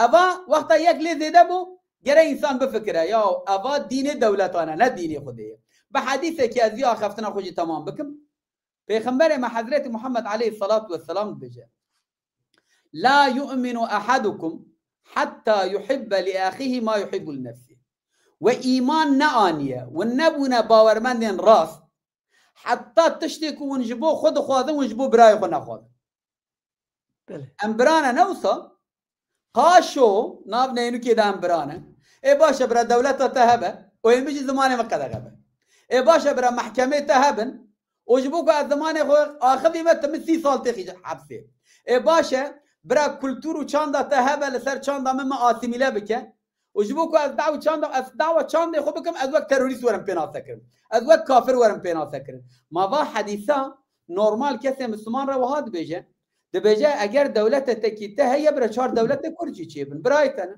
Eva wexta yek lê zêde bû, gere însan bifikire, ya eva dînê dewletan e, ne dînê Xwedê ye. Bi hedîsekî ez vî axaftina xwe jî temam bikim. Pêxemberê me Hezretî Muhammed aleyhissalatu vesselam dibêje: "La yu'minu ahadukum hatta yuhibbe li ahihi ma yuhibbu li nefsih." We îman neaniye, we nebûne bawermendên rast, heta tiştê ku hûn ji bo xwe dixwazin, hûn ji bo birayê xwe nexwazin. Belê. Em birane ne wisa? Qaşo, nav neynûkê de em birane. Ê baş e bira, dewleta te hebe û ê min jî zimanê min qedexe be. Ê baş e bira, mehkemê te hebin û ji bo ku ez zimanê xwe axivîme, tu min sî sal têxî hepsê. Ê baş e bira, kultur û çanda te hebe, li ser çanda min, min asîmîle bike. Û ji bo ku ez daw çanda, ez dawa çandê xwe bikim, ez wek terorîst werim pênase kirin. Ez wek kafir werim pênase kirin. Ma va hedîsa normal kesê Misliman re wiha dibêje. Dibêje, eger dewlete tekî te heye, bira çar dewlete Kurd jî çêbin. Birayê te ne.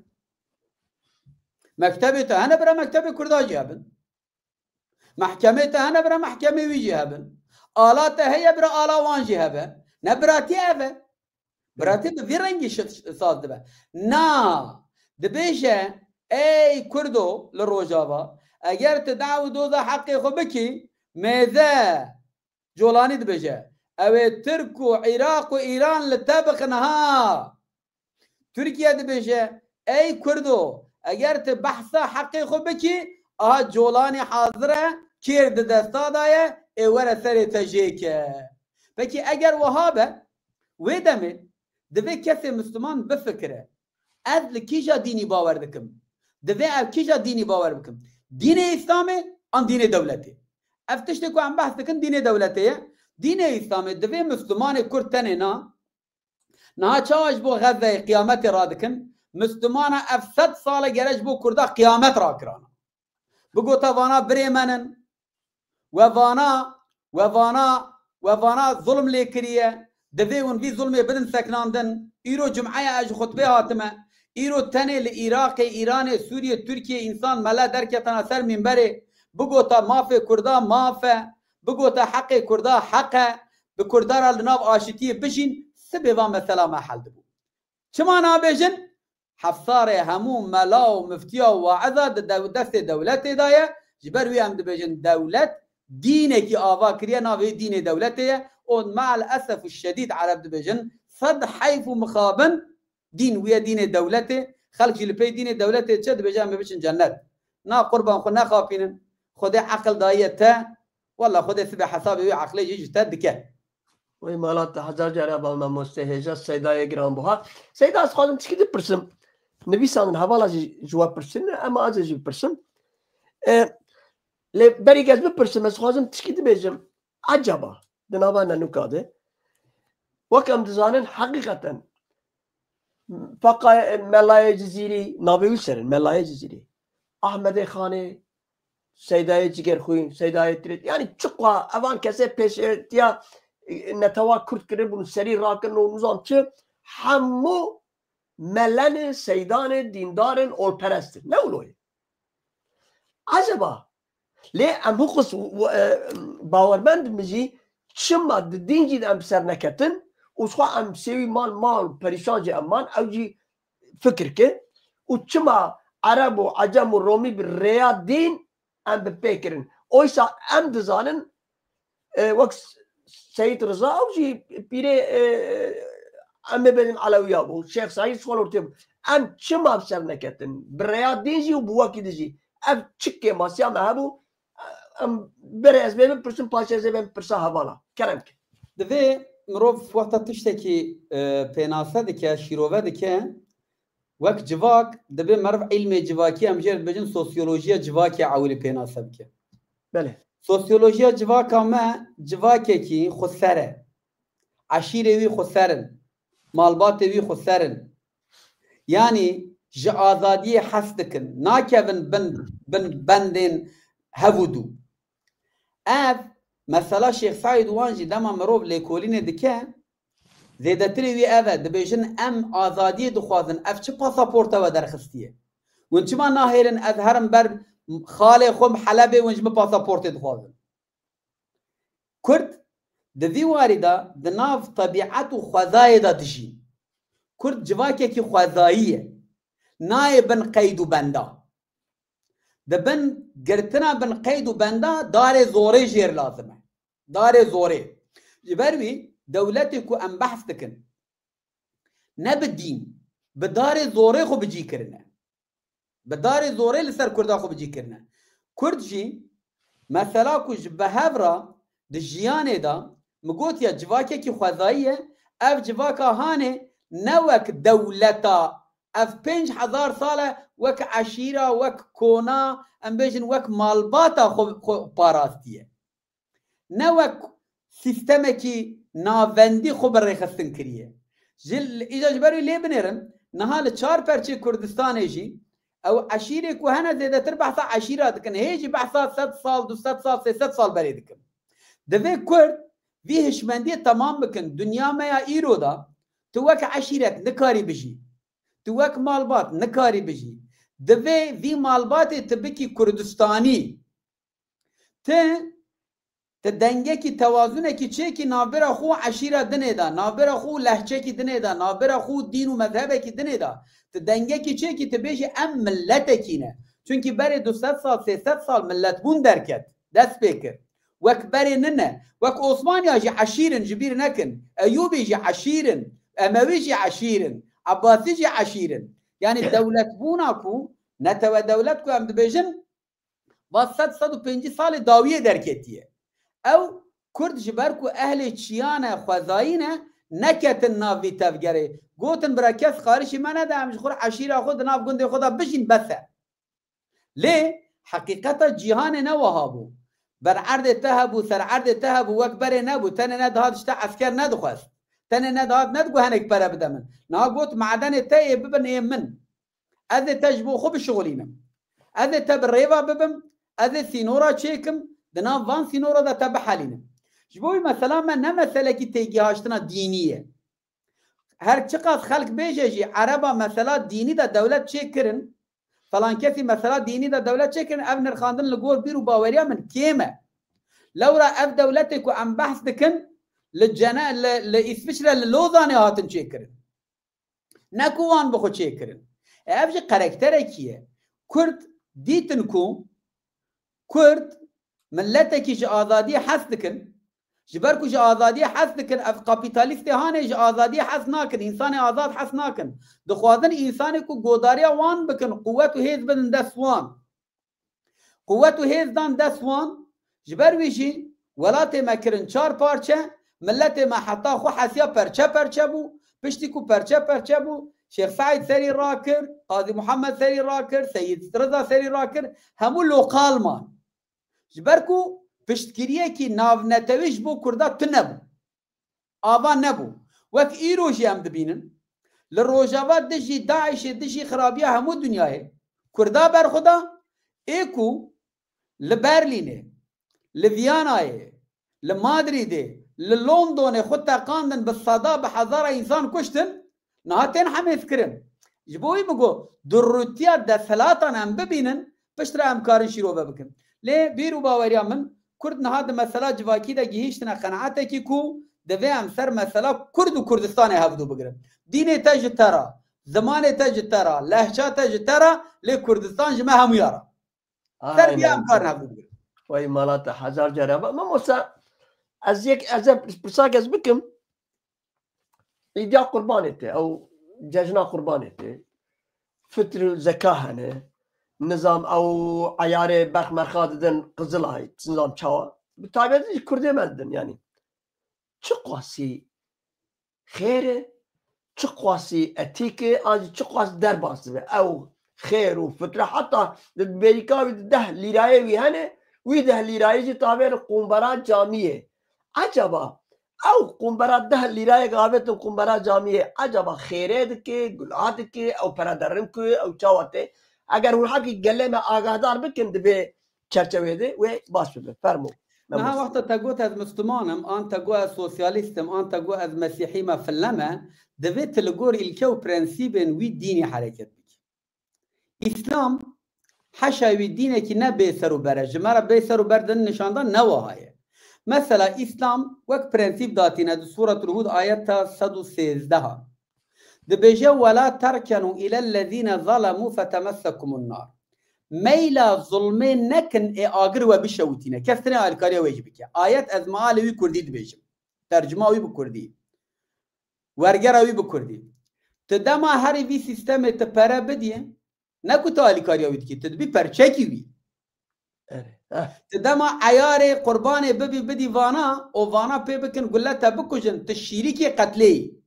Mektebê te hene, bira mektebê Kurda jî hebin. Mehkemê te hene, bira mehkemê wî jî hebin. Ala te heye, bira ala wan jî hebe. Ne biratî ev e. Biratî bi vî rengî şi-, saz dibe. Na, dibêje, ey Kurdo li Rojava, eger tu daw û doza heqê xwe bikî, mêze, Colanî dibêje, ew ê Tirk û Iraq û Îran li te bixin ha. Tirkiye dibêje, ey Kurdo, eger tu behsa heqê xwe bikî, aha Colanî hazir e, kêr di desta de ye, ê were serê te jê ke. Pekî eger wiha be, wê demê divê kesê Misliman bifikire, ez li kîja dînî bawer dikim? Divê ev kîja dînî bawer bikim? Dînê Îslamê an dînê dewletê? Ev tiştê ku em behs dikin dînê dewletê ye. Dînê Îslamê divê Mislimanê Kurd tenê na. Niha çawa ji bo Xezzeyê qiyametê radikin? Mislimana ev sed sal e gere ji bo Kurda qiyamet rakirana. Bigota vana birê men in. We vana, we vana, we vana zulm lê kiriye. Divê hûn vî zulmê bidin sekinandin. Îro cum'e ye, ez ji xutbê hatime. Îro tenê li Iraqê, Îranê, Sûriyê, Tirkiyê însan mele derketana ser mînberê. Bigota mafê Kurda maf e. Bigota heqê Kurda heq e. Bi Kurda re li nav aşitiyê bijîn, sibê van mesela me hel dibû. Çima nabêjin? Hefsarê hemû mela û miftiya û waiza di dew-, destê dewletê de ye. Ji ber wî em dibêjin dewlet dînekî ava kiriye, navê wî dînê dewletê ye. Û me'el esef û şedîd ereb dibêjin, sed heyf û mixabin dîn wî ye, dînê dewletê. Xelk jî li pey dînê dewletê çi dibêje, em ê biçin cennet. Na qurban xwe nexapînin. Xwedê eqil dayiye te. Walla Xwedê sibê hesabê wî eqilê jî ji te dike. Wê mala te hezar care ba mamoste hêja Seydayê giranbuha. Seyda, ez xwazim tişkî bipirsim. Nivîsandin hevala jî ji we pirsin, ema ez ê jî bipirsim. E, lê berî ez bipirsim, ez xwazim tişkî dibêjim. Ecaba, di nava nenûka de, wek em dizanin, heqîqeten, Feqa Melayê Cizîrî, navê wî ser in, Melayê Cizîrî. Ahmedê Xanê, Seydayê Cigerxwîn, Seydayê Tirêt. Yanî çiqa evan kesê pêşertiya, e, netewa Kurd kiribûn, serî rakin û nizam çi, hemû melenê, seydanê, dîndarên olperest in. Ne wilo ye? Eceba, lê em hiqus, e, bawermend in jî, çima di dîn jî de em bi ser neketin û xwe em sêwî mal, mal perîşan jî em man, ew jî fikir kir û çima Ereb û Ecem û Romî bi rêya dîn em bi pê kirin. Oysa em dizanin, e, wek Seyîd Riza, ew jî pîrê, e, em ê bêjin Elewiya bû, Şêx Seîd ji xwe li ortê bû. Em çima bi ser neketin? Bi rêya dîn jî û bi wekî din jî. Ev çi kêmasiya me hebû? Em berê ez bê bipirsim, paşê ez ê bêm pirsa hevala. Kerem ke. Divê mirov wexta tiştekî, e, pênase dike, şîrove dike, wek civak, divê meriv îlmê civakî, em jê re dibêjin sosyolojiya civakê ewilî pênase bike. Belê. Sosyolojiya civaka me civakekî xweser e. Eşîrê wî xweser in. Malbatê wî xweser in. Yanî ji azadiyê hes dikin. Nakevin bin, bin bendên hev û dû. Ev mesela Şêx Seîd wan jî dema mirov lêkolînê dike, zêdetirê wî ev e, dibêjin, em azadiyê dixwazin, ev çi pasaporta we derxistiye? Hûn çima nahêlin ez herim ber xalê xwe Helebê, hûn ji min pasaportê dixwazin? Kurd di vî warî de di nav tebîet û xwezayê de dijî. Kurd civakekî xwezayî ye. Nayê bin qeyd û benda. Di bin girtina bin qeyd û benda darê zorê jêr lazim e. Darê zorê. Ji ber wî dewletê ku em behs dikin, ne bi dîn, bi darê zorê xwe bi cî kirine. Bi darê zorê li ser Kurda xwe bi cî kirine. Kurd jî mesela ku ji bi hev re di jiyanê de, min gotiye civakekî xwezayî ye, ev civaka hanê ne wek dewleta, ev pênc hezar sal e wek eşîra, wek kona, em bêjin wek malbata xwe, xwe parastiye. Ne wek sîstemekî navendî xwe bi rêxistin kiriye. Ji, îja ji ber wî lê binêrin, niha li çar perçê Kurdistanê jî ew eşîrê ku hene zêdetir behsa eşîra dikin. Hê jî behsa sed sal, du sed sal, sê sed sal berê dikin. Divê Kurd vî hişmendiyê temam bikin. Dinya me ya îro de tu wek eşîret nikarî bijî. Tu wek malbat nikarî bijî. Divê vî malbatê tu bikî Kurdistanî. Ti, ti dengekî tewazunekî çêkî navbera xwe û eşîra dinê de, navbera xwe û lehçekî dinê de, navbera xwe û dîn û mezhebekî dinê de. Ti dengekî çêkî, ti bêjî em miletekî ne. Çunkî berê du sed sal, sê sed sal miletbûn derket, dest pê kir. Wek berê nine. Wek Osmaniya jî eşîr in, ji bîr nekin. Eyûbî jî eşîr in. Emewî jî eşîr in. Ebasî jî eşîr in. Yanî dewletbûna ku, netewe dewlet ku em dibêjin, va sed, sed û pêncî salê dawiyê derketiye. Ew Kurd ji ber ku ehlê çiyane, xwezayî ne, neketin nav vî tevgerê. Gotin bira kes xarişî me nede, em ji xwe re eşîra xwe di nav gundê xwe de bijîn, bes e. Lê heqîqeta cîhanê ne wiha bû. Ber erdê te hebû, ser erdê te hebû, wek berê nebû, tenê nedihat ji te esker nedixwest. Tenê nedihat nedigot hinek pere bide min. Niha got madenê te yê bibin ê min. Ez ê te ji bo xwe bişixulînim. Ez ê te bi rêva bibim, ez ê sînora çêkim, di nav van sînora de te bihelînim. Ji bo wî mesela me ne meselekî têgihaştina dînî ye. Her çiqas xelk bêje jî, Ereba mesela dînî de dewlet çêkirin, falan kesî mesela dînî de dewlet çêkirin, ev nirxandin li gor bîr û baweriya min kêm e. Lewra ev dewletê ku em behs dikin, li Cene-, li, li Îsviçre, li Lozanê hatin çêkirin. Ne ku wan bi xwe çêkirin. E, ev jî karakterekî ye. Kurd dîtin ku Kurd miletekî ji azadiyê hes dikin. Ji ber ku ji azadiyê hes dikin, ev kapîtalîstê hanê ji azadiyê hes nakin, însanê azad hes nakin. Dixwazin însanê ku godariya wan bikin, quwet û hêz bidin dest wan. Quwet û hêz dan dest wan, ji ber wî jî welatê me kirin çar parçe, miletê me heta xwe hesiya perçe perçe bû, piştî ku perçe perçe bû, Şêx Seîd serî rakir, Qazî Muhammed serî rakir, Seyîd Riza serî rakir, hemû lokal man. Ji ber ku piştgiriyekî navnetewî ji bo Kurda tune bû. Ava nebû. Wek îro jî em dibînin, li Rojava dijî DAIŞê, dijî xirabiya hemû dinyayê Kurda berxwe da, ê ku li Berlînê, li Viyanayê, li Madrîdê, li Londonê xwe teqandin, bi seda, bi hezara însan kuştin, niha tên hemêzkirin. Ji bo wî min got, durûtiya desthilatan em bibînin, piştre em karin şîrove bikin. Lê bîr û baweriya min, Kurd niha di mesela civakî de gihîştine qenaetekî ku divê em ser mesela Kurd û Kurdistanê hevdû bigirin. Dînê te ji te re, zimanê te ji te re, lehça te ji te re, lê Kurdistan ji me hemûya re. Ser vê em karin hevdû bigirin. Wey mala te hezar care ba. Mamosta, ez yek, ez ê pirsakek bikim. Îdiya Qurbanê tê, ew cejna Qurbanê tê. Fitr û zeka hene. Nizam ew eyarê berxmerxa didin Qizilay, nizam çawa. Bi taybetî jî Kurdê me didin, yanî. Çi qasî xêr e, çi qasî etîk e, an jî çi qas derbas dibe. Ew xêr û fitre heta di bêrîka wî di deh lîrayê wî hene, wî deh lîrayê jî tavê li qumbara camiyê. Ecaba, ew qumbara deh lîrayek avêtin qumbara camiyê, ecaba xêrê dike, gula dike, ew pere derin ku, ew çawa tê? Eger hûn hekî gelê me agahdar bikin, divê çerçeveyê de wê baş bibe. Fermo. Niha wexta te got ez Misliman im, an te got ez sosyalîst im, an te got ez Mesîhî me, file me, divê tu li gor îlke û prensîbên wî dînî hereket bikî. Îslam heşa wî dînekî ne bê ser û ber e. Ji me re bê ser û ber din nişan da ne wiha ye. Mesela Îslam wek prensîp datîne di Sûretul Hûd ayeta sed û sêzdeh a. Dibêje, "Wela terkenû îlellezîne zalemû fetemessekumun nar." Meyla zulmê nekin ê agir we bişewitîne. Kes tine alîkariya wê jî bike. Ayet ez mealê wî kurdî dibêjim. Tercuma wî bi kurdî. Wergera wî bi kurdî. Tu dema herî vî sîstemê tu pere bidî, ne ku tu alîkariya wî dikî, tu dibî perçekî wî. Erê. Heh. Tu dema eyarê qurbanê bibî bidî vana û vana pê bikin gule te bikujin, tu şîrîkê qetlê yî.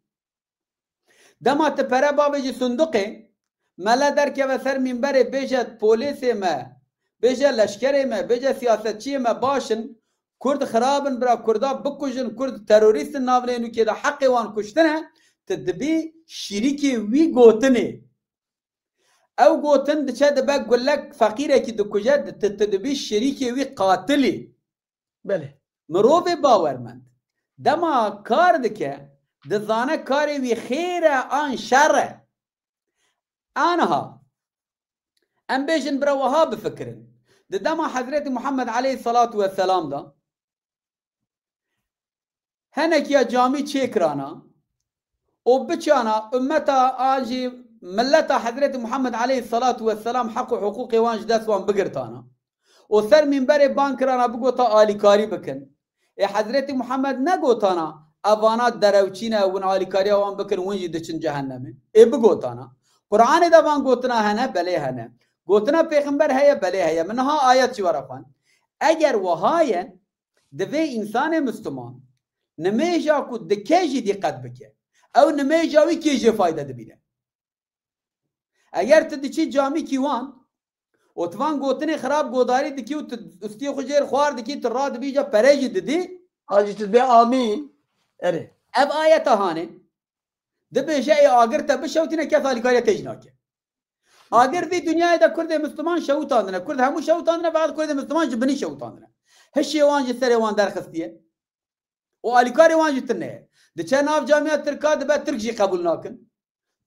Dema tu pere bavêjî sinduqê, mele derkeve ser mînberê bêje polêsê me, bêje leşkerê me, bêje siyasetçiyê me baş in, Kurd xirab in, bira Kurda bikujin, Kurd terorîst in, navnê nûkê de heqê wan kuştin e, tu dibî şirîkê wî gotinê. Ew gotin diçe dibe gulek feqîrekî dikuje, di-, tu, tu dibî şirîkê wî qatilî. Belê. Mirovê bawermend dema kar dike, dizane karê wî xêr e an şer e. Aniha em bêjin bira wiha bifikirin. Di dema Hezretî Muhammed aleyhisselatu vesselam de Henekiya camî çêkirana û biçana ummeta an jî milleta Hezretî Muhammed aleyhisselatu vesselam heq û hiqûqê wan ji dest wan bigirtana û ser mînberê ban kirana bigota alîkarî bikin. Ê Hezretî Muhammed negotana, "Evana derewçî ne, win alîkariya wan bikin, win jî diçin cehennemê." Ê bigotana. Qur'anê de van gotina hene, belê hene. Gotina pêxember heye, belê heye. Min niha ayet jî were xwend. Eger wiha ye, Divê însanê Misliman nimêja ku dike jî dîqet bike. Ew nimêja wî kê jê fayde dibîne. Eger tu diçî camîkî wan û tu van gotinê xirab godarî dikî û tu ustiyê xwe jêr xwar dikî, tu radibî ca pere jî didî. An jî tu dibê amîn. Erê. Ev ayeta hanê. Dibêje ê agir te bişewtîne kes alîkariya te jî nake. Agir vî dinyayê de Kurdê Misliman şewitandine. Kurd hemû şewitandine, fakat Kurdê Misliman ji binî şewitandine. Hişê wan ji serê wan derxistiye. Û alîkarê wan jî tune ye. Diçe nav camiya Tirka dibe Tirk jî qebûl nakin.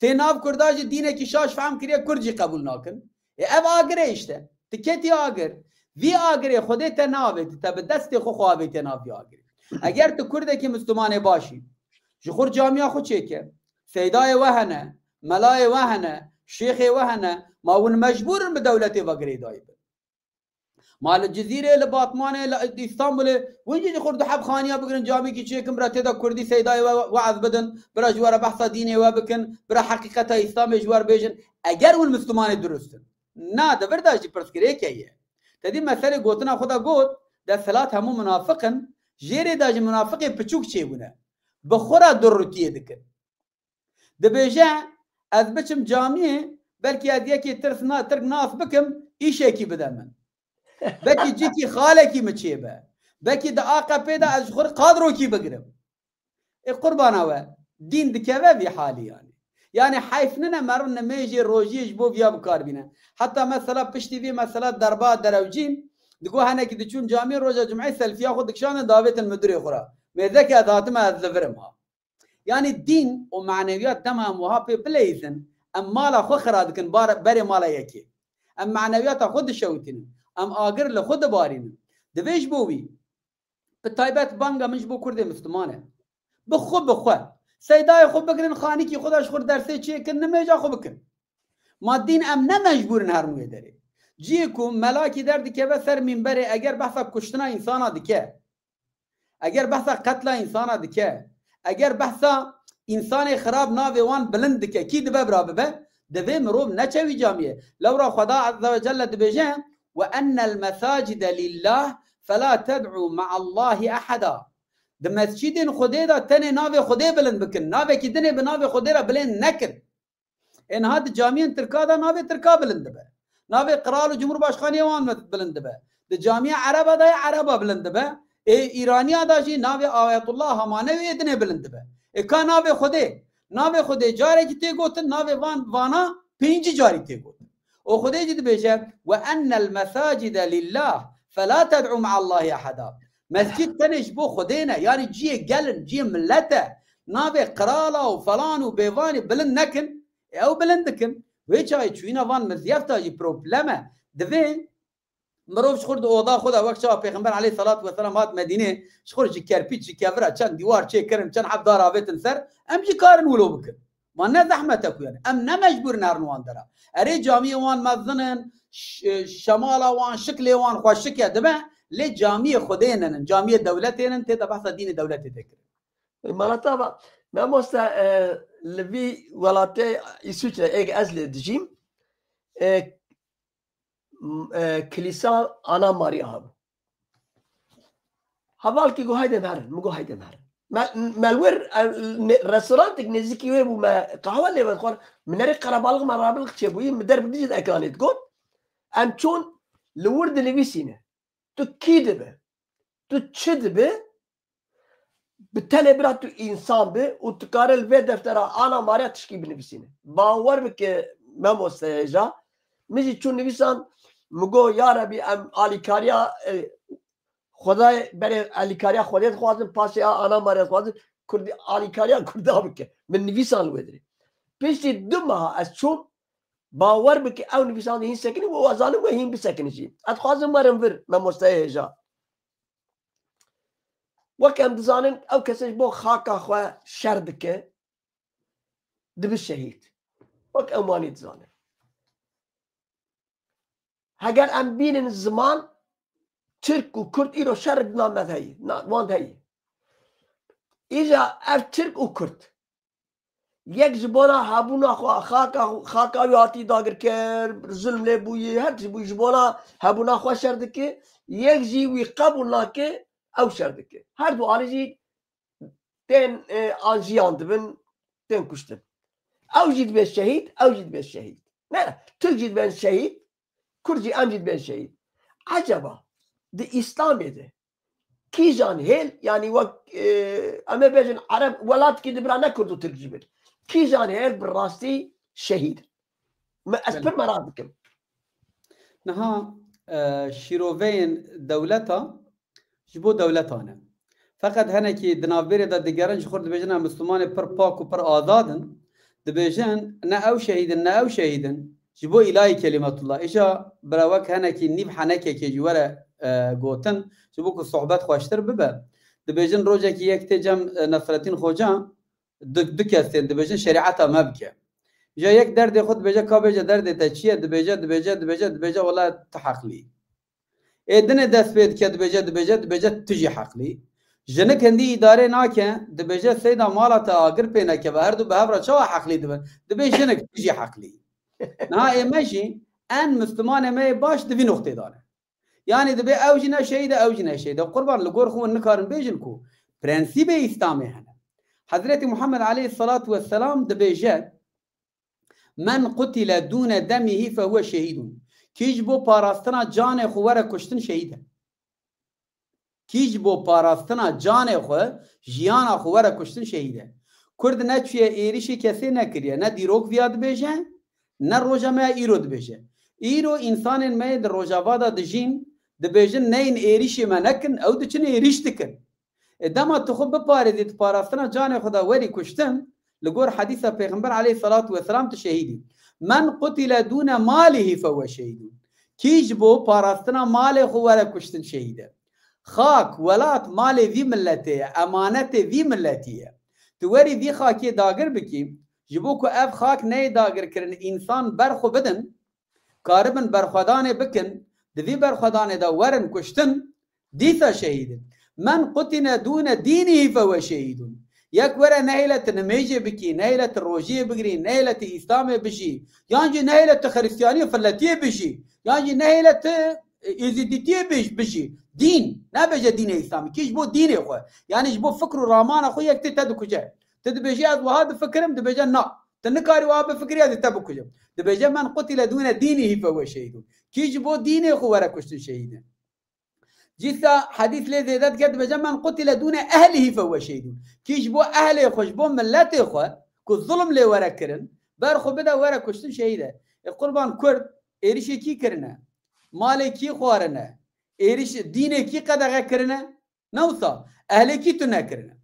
Tê nav Kurda jî dînekî şaş fehm kiriye Kurd jî qebûl nakin. Ê ev agir e îşte. Tu ketî agir. Vî agirê Xwedê te neavêtî, te bi destê xwe xwe avêtiye nav vî agirê. Eger tu Kurdekî Mislimanê baş î, ji xwe camiya xwe çêke. Seydayê we hene, melayê we hene, şêxê we hene, ma hûn mecbûr in bi dewletê ve girêdayî bin? Ma li Cizîrê, li Batmanê, li Îstanbulê, hûn jî ji xwe du heb xaniya bigirin, camîkî çêkin, bira tê de Kurdî seydayê we we'ez bidin, bira ji we re behsa dînê we bikin, bira heqîqeta Îslamê ji we re bêjin. Eger hûn Mislimanê durust in. Na, di vir de jî pirsgirêk heye. Te dî meselê gotina xwe de got, desthilat hemû munafiq in, jêrê de jî munafiqê piçûk çêbûne. Bi xwe re durrutiyê dikin. Dibêje, ez biçim camiyê, belkî ez yekê tirs na-, Tirk nas bikim, îşekî bide min. Belkî cîkî xalekî min çêbe. Belkî di A K P'ê de ez ji xwe re kadrokî bigirim. Ê qurbana we, dîn dikeve vî halî yanî. Yanî heyf nine meriv nimêjê rojiyê ji bo viya bi kar bîne. Heta mesela piştî vî mesela derba derewcîn, digo henekî diçûn camiyê roja cumeyê selfiya xwe dikişandin davêtin midurê xwe re. Mêzeke ez hatime ez li vir im ha. Yanî dîn û manewiyat dema em wiha pê bileyzin, em mala xwe xira dikin bar-, berê mala yekê. Em manewiyata xwe dişewitînin. Em agir li xwe dibarînin. Divê ji bo wî, bi taybet banga min ji bo Kurdê Misliman e. Bi xwe, bi xwe. Seydayê xwe bigirin, xanîkî xwe de ji xwe dersê çêkin, nimêja xwe bikin. Ma dîn em ne mecbûr in herin wê derê. Cihê ku melakî derdikeve ser mînberê, eger behsa kuştina însana dike, eger behsa qetla însana dike, eger behsa însanê xirab navê wan bilind dike, kî dibe bira bibe? Divê mirov neçe wî camiyê. Lewra Xweda Azze ve Celle dibêje, "Ve ennel mesacide lillah, fela ted'u me'allahi eheda." Di mescîdên Xwedê de tenê navê Xwedê bilind bikin. Navekî dinê bi navê Xwedê re bilind nekin. Ê niha di camiyên Tirka de navê Tirka bilind dibe. Navê qral û cumhurbaşkaniyê wan bilind dibe. Di camiya Ereba de yê Ereba bilind dibe. Ê Îraniya de jî navê Ayetullah Hamanewî ê dinê bilind dibe. Ê ka navê Xwedê? Navê Xwedê carekî tê gotin, navê van vana pêncî carî tê gotin. Û Xwedê jî dibêje, "Ve ennel mesacide lillah, fela ted'u me'allahi eheda." Mescîd tenê ji bo Xwedê ne, yanî cihê gel in, cihê millet e. Navê qirala û falan û bêvanê bilind nekin. Ê ew bilind dikin. Wê çayê çûyîna van mizyefta jî problem e. Divê Mirov ji xwe di oda xwe de wek çawa Pêxember aleyhissalatu vesselam hat Medînê, ji xwe ji kerpîç, ji kevira çend dîwar çêkirin, çend heb dar avêtin ser, em jî karin wilo bikin. Ma ne zehmet e ku yani. Em ne mecbûr in herin wan dera. Erê camiyê wan mezin in, ş-, şemala wan, şiklê wan xweşik e dibe, lê camiyê Xwedê nin, camiyê dewletê nin, tê de behsa dînê dewletê tê kirin. Mala te va, mamoste, e, li vî welatê Îswîçre ê ez lê dijîm, e, m-, e, kilîsa Ana Maria hebû. Hevalkî got, "Haydi em herin." Min got, "Haydi em herin." Me, me li wir, e, ne-, restorantek nêzîkî wê bû, me qehwe lê vedixwar. Min nerê qerebalix me rabil çêbûyî, min der bi dijî ekranê digot. Em çûn li wir dinivîsîne. Tu kî dibe? Tu çi dibe? Bi tenê bira tu însan bi û tu kare li vê deftera Ana Maria tişkî binivîsîne. Bawer bike, memoste hêja. Min jî çû nivîsan, min got, "Ya Rebî, em alîkariya, e, Xwedayê berê alîkariya Xwedê dixwazin, paşê ya Ana Maria dixwazin, Kurdî, alîkariya Kurda bike." Min nivîsan li wê dirê. Piştî du meha ez çûm, bawer bike ew nivîsan hîn sekinî û ez zanim wê hîn bisekinî jî. Ez dixwazim werim vir, memosteyê hêja. Wek em dizanin, ew kesê ji bo xaka xwe şer dike, dibi şehîd. Wek em wanî dizanin. Heger em bînin ziman, Tirk û Kurd îro şer di nav me de heye, na, wan de heye. Îja ev Tirk û Kurd, yek ji bona hebûna xwe, xaka, xaka wî hatî dagirkir, zulm lê bûyî, her tişt bûyî, ji bona hebûna xwe şer dike, yek jî wî qebûl nake, ew şer dike. Her du alî jî tên, e, an jiyan dibin, tên kuştin. Ew jî dibe şehîd, ew jî dibe şehîd. Ne, Tirk jî dibe şehîd, Kurd jî, em jî dibe şehîd. Eceba di Îslamê de kîjan hêl, yanî wek, e, em ê bêjin Ereb welatkî di bira ne Kurd û Tirk jî bin. Kîjan hêl bi rastî şehîd? Me, ez Belê. pir merak dikim. Niha, e, şîroveyên dewleta ji bo dewletan e. Feqet henekî di navbêrê de digerin, ji xwe dibêjin em Mislimanê pir pak û pir azad in. Dibêjin ne ew şehîd in, ne ew şehîd in. Ji bo îlahî kelimetullah. Îja bira wek henekî nîv henekekê jî were, e, gotin. Ji bo ku sohbet xweştir bibe. Dibêjin rojekî yek tê cem, e, Nesretîn Xoca, du, du kes tên dibêjin şerîeta me bike. Ja yek derdê xwe dibêje, ka bêje derdê te çi ye? Dibêje, dibêje, dibêje, dibêje, wela tu heqlî. Ê dinê dest pê dike, dibêje, dibêje, dibêje, tu jî heqlî. Jinik hindî îdarê nake, dibêje, seyda mala te agir pê nekeve, her du bi hev re çawa heqlî dibin? Dibê jinik, tu jî heqlî. Niha ê me jî, en Mislimanê me yê baş di vî noqtê de ne. Yanî dibê ew jî ne şehîd e, ew jî ne şehîd e. Qurban, li gor xwe hûn nikarin bêjin ku prensîbê Îslamê hene. Hezretî Muhammed aleyhissalatu vesselam dibêje, "Men qutile dûne demihî fehuwe şehîdûn." Kî ji bo parastina canê xwe were kuştin şehîd e. Kî ji bo parastina canê xwe, jiyana xwe were kuştin şehîd e. Kurd neçûye êrişê kesê nekiriye, ne dîrok viya dibêje, ne roja me ya îro dibêje. Îro însanên me yê di Rojava de dijîn, dibêjin, "Neyên êrişê me nekin", ew diçin êrîş dikin. E, dema tu xwe biparêzî, tu parastina canê xwe de werî kuştin, li gor hedîsa Pêxember aleyhissalatu vesselam tu şehîdî. "Men qutile dûne malihî fehuwe şehîdûn." Kî ji bo parastina malê xwe were kuştin şehîd e. Xak, welat, malê vî miletê ye, emanetê vî miletî ye. Tu werî vî xakê dagir bikî, ji bo ku ev xak neyê dagirkirin, însan ber xwe bidin, karibin berxwedanê bikin, di vî berxwedanê de werin kuştin, dîsa şehîd in. "Men qutîne dûne dînîhî fehuwe şehîdûn." Yek were nehêle tu nimêjê bikî, nehêle tu rojiyê bigirî, nehêle tu Îslamê bijî, yan jî nehêle tu Xiristiyaniyê filetiyê bijî, yan jî nehêle tu, e, Êzîdîtiyê bij-, bijî. Dîn, nebêje dînê Îslamî, kî ji bo dînê xwe, yanî ji bo fikr û ramana xwe yek tê te dikuje. Tu dibêjî, "Ez wiha difikirim", dibêje, "Na, tu nikarî wiha bifikirî, ez ê te bikujim." Dibêje, "Men qutîle dûne dînîhî fehuwe şehîdûn." Kî ji bo dînê xwe were kuştin şehîd e. Cîsa hedîs lê zêde dike, dibêje, "Men qutîle dûne ehlihî fehuwe şehîdûn." Kî ji bo ehlê xwe, ji bo miletê xwe ku zulm lê were kirin, ber xwe bide were kuştin şehîd e. E, qurban, Kurd êrişê kî kirine? Malê kî xwarine? Êriş, dînê kî qedexe kirine? Ne wisa, ehlê kî tune kirine.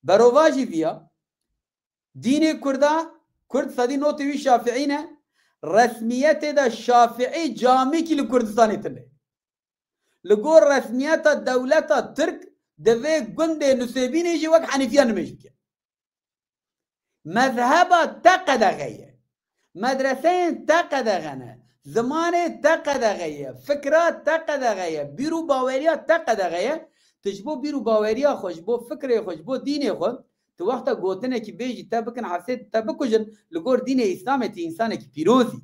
Berovajî viya, dînê Kurda, Kurd sedî notê wî Şafiî ne, resmiyetê de Şafiî camîkî li Kurdistanê tune. Li gor resmiyeta dewleta Tirk divê gundê Nusêbînê jî wek Henîfiya nimêj bike. Mezheba te qedexe ye. Medreseyên te qedexe ne. Zimanê te qedexe ye. Fikra te qedexe ye. Bîr û baweriya te qedexe ye. Tu ji bo bîr û baweriya xwe, ji bo fikrê xwe, ji bo dînê xwe, tu wexta gotinekî bêjî te bikin, hesê te bikujin, li gor dînê Îslamê tu însanekî pîroz î.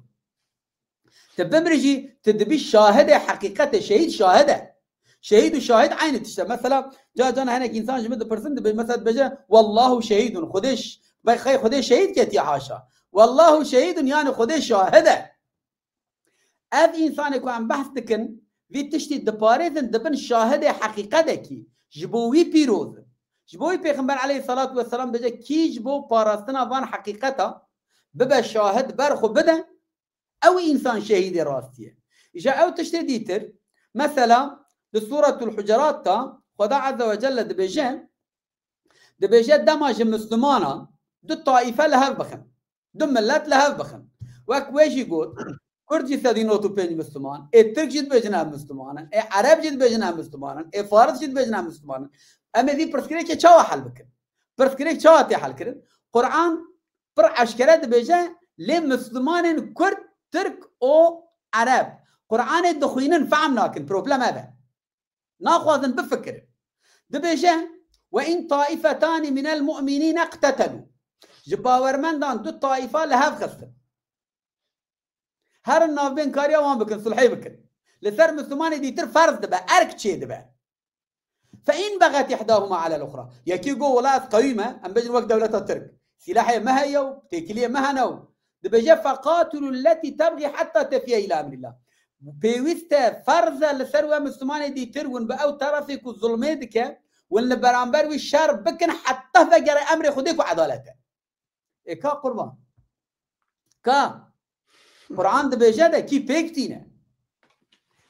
Tu bimrî jî, tu dibî şahidê heqîqetê, şehîd şahid e. Şehîd û şahid eynî tişt e. Mesela, ca can hinek însan ji min dipirsin, dibe, mesela dibêje, "Wallahu şehîdun", Xwedê ş-, be-, xey Xwedê şehîd ketiye haşa. "Wallahu şehîdun", yani Xwedê şahid e. Ev însanê ku em behs dikin, vî tiştî diparêzin, dibin şahidê heqîqetekî. Ji bo wî pîroz in. Ji bo wî Pêxember aleyhissalatu vesselam dibêje, "Kî ji bo parastina van heqîqeta bibe şahid, ber xwe bide, ew însan şehîdê rastî ye." Îja ew tiştê dîtir, mesela, di Sûretul Hucurat de Xweda Azze ve Celle dibêje, dibêje, dema ji Mislimanan du taîfe li hev bixin, du millet li hev bixin. Wek wê jî got, Kurd jî sedî nod û pênc Misliman, ê Tirk jî dibêjin em Misliman in, ê Ereb jî dibêjin em Misliman in, ê Faris jî dibêjin em Misliman in. Em ê vî pirsgirêkê çawa hel bikin? Pirsgirêk çawa tê helkirin? Quran pir eşkere dibêje, lê Mislimanên Kurd, Tirk û Ereb Quranê dixwînin, fehm nakin. Problem ev e. Naxwazin bifikirin. Dibêje, "Ve in taifetanî minel mu'minîne iqtetelû." Ji bawermendan du taîfa li hev xistin. Herin navbênkariya wan bikin, sulhê bikin. Li ser Mislimanê dîtir ferz dibe, erk çê dibe. Fe in beget ihdahuma alel uxra. Yekî got, "Wela ez qewî me, em bêjin wek dewleta Tirk. Sîlehê me heye û têkiliyê me hene û." Dibêje, "Feqatulu lletî tebxî hetta tefiye îla emrîllah." Pêwîst e, ferz e li ser we Mislimanê dîtir, win bi ew terefê ku zulmê dike, win li beramber wî şer bikin heta vegere emrê Xwedê ku edalet e. Ê ka qurban. Ka. Quran dibêje de kî pêk tîne.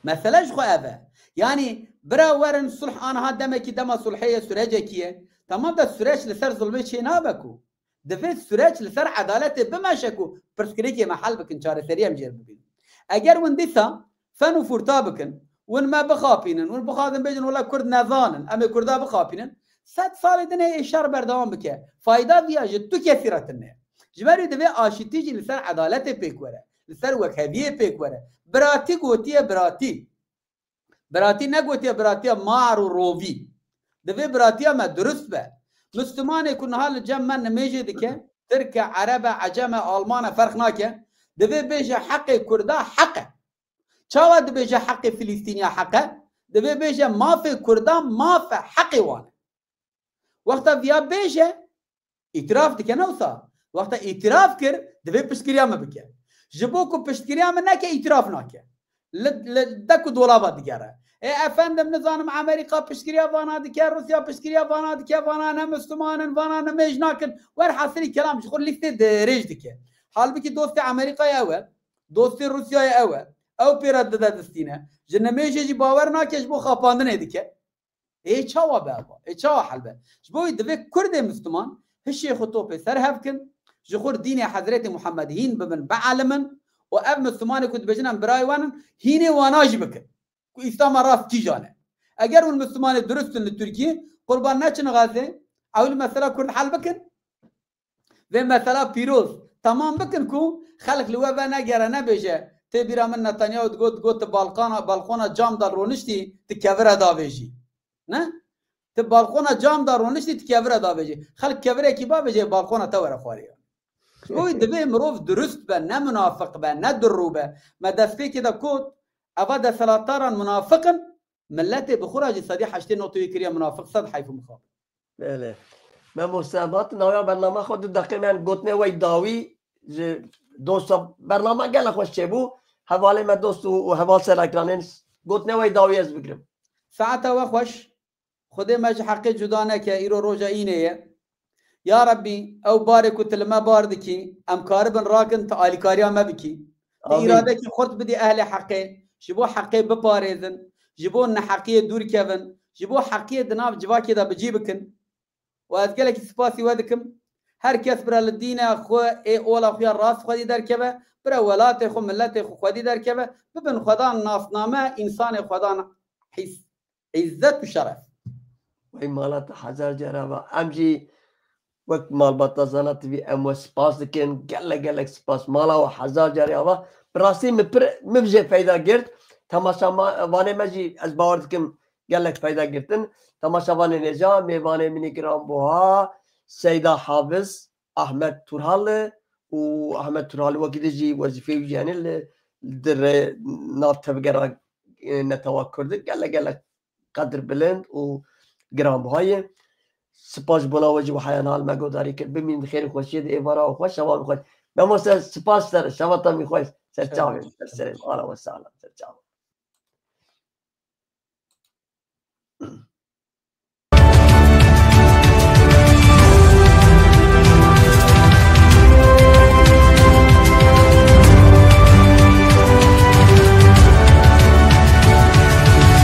Mesele ji xwe ev e. Yanî bira werin sulh aniha demekî dema sulhê ye, sürecekî ye. Tamam da süreç li ser zulmê çê nabe ku. Divê süreç li ser edaletê bimeşe ku pirsgirêkê me hel bikin, çareserî em jê re bibînin. Eger win dîsa fen û fûrta bikin, win me bixapînin, win bixwazin bêjin, "Wela Kurd nezan in, em ê Kurda bixapînin." Sed salê din ê şer berdewam bike. Fayda viya ji tu kesî re tune. Ji ber wî divê aşîtî jî li ser edaletê pêk were, li ser wekheviyê pêk were. Biratî gotiye biratî. Biratî negotiye biratiya mar û rovî. Divê biratiya me durust be. Mislimanê ku niha li cem me nimêjê dike, Tirk e, Ereb e, Ecem e, Alman e, ferq nake. Divê bêje heqê Kurda heq e. Çawa dibêje heqê Filîstîniya heq e? Divê bêje mafê Kurdan maf e, heqê wan e. Wexta viya bêje, îtiraf dike, ne wisa? Wexta îtiraf kir, divê piştgiriya me bike. Ji bo ku piştgiriya me neke, îtiraf nake. Li, li dek û dolaba digere. Ê efendim, nizanim, Amerîka piştgiriya vana dike, Rûsya piştgiriya vana dike, vana ne Misliman in, vana nimêj nakin. Werhasilî kelam ji xwe lîstê dirêj dike. Halbikî dostê Amerîkayê ew e, dostê Rûsyayê ew e. Ew pê re dide distîne. Ji nimêjê jî bawer nake, ji bo xapandinê dike. Ê çawa be ava? Ê çawa hel be? Ji bo wî divê Kurdê Misliman hişê xwe topê ser hev kin, ji xwe dînê Hezretê Muhammed hîn bibin, bielimin û ev Mislimanê ku dibêjin em birayê wan in, hînê wana jî bikin. Ku Îslama rast kîjan e? Eger hûn Mislimanê durust in li Tirkiyê, qurban neçin Xezê, ewil mesela Kurd hel bikin. Vê mesela pîroz temam bikin ku xelk li we venegere, nebêje, tê bîra min Netanyahu digot, digot, "Tu balkana, balkona cam de roniştî, tu kevire davêjî." Ne? Tu balkona cam de roniştî, tu kevire davêjî. Xelk kevirekî bavêje, balkona te were xwarê. Ji bo wî divê mirov durust be, ne munafiq be, ne dirû be. Me destpêkê de got, eva desthilatdaran munafiq in, Miletê bi xwe re jî sedî heştê notê wî kiriye munafiq, sed heyf û mixabin. Belê. Mamoste, em hatin nawiya bernama xwe, du deqê me gotinê wey dawî ji dosta bernama gelek xweş çêbû. Hevalê me dost û, û heval ser ekranên gotinê wey dawî ez bigirim. Saeta we xweş. Xwedê me ji heqê cuda neke, îro roja înê ye. Ya Rebbî, ew barê ku tu li me bar dikî, em karibin rakin, tu alîkariya me bikî. Tu Amîn. îradekî xurt bidî ehlê heqê, ji bo heqê biparêzin, ji bo neheqiyê dûr kevin, ji bo heqiyê di nav civakê de bi cî bikin. Û ez gelekî spasî we dikim. Her kes bira li dîne xwe ê ola xwe ya rast xwedî derkeve, bira welatê xwe, miletê xwe xwedî derkeve, bibin xwedan nasname, însanê xwedan îzzet û şeref. Wey mala te hezar cara ve. Em jî wek malbata Zana T V em we spas dikin. Gelek gelek spas. Mala we hezar cara ve. Bi rastî min pir, min jê feyda girt. Temaşevanê me jî ez bawer dikim gelek feyda girtin. Temaşevanê hêja, mêvanê min ê giranbuha Seyda Hafiz, Ahmet Turhali û Ahmet Turhali wekî din jî wezîfeyê wî jî hene li, li rê nav tevgera, e, netewa Kurd e. Gelek gelek qedir bilind û giranbuha ye. Spas ji bona we jî wiha ya niha li me guhdarî kir. Bimînin di xêr û xweşiyê de, êvara we xweş, şeva we xweş. Mamoste, spas ser, şeva te mî xweş. Ser çavên, ser serê, ala we salam, ser çavên.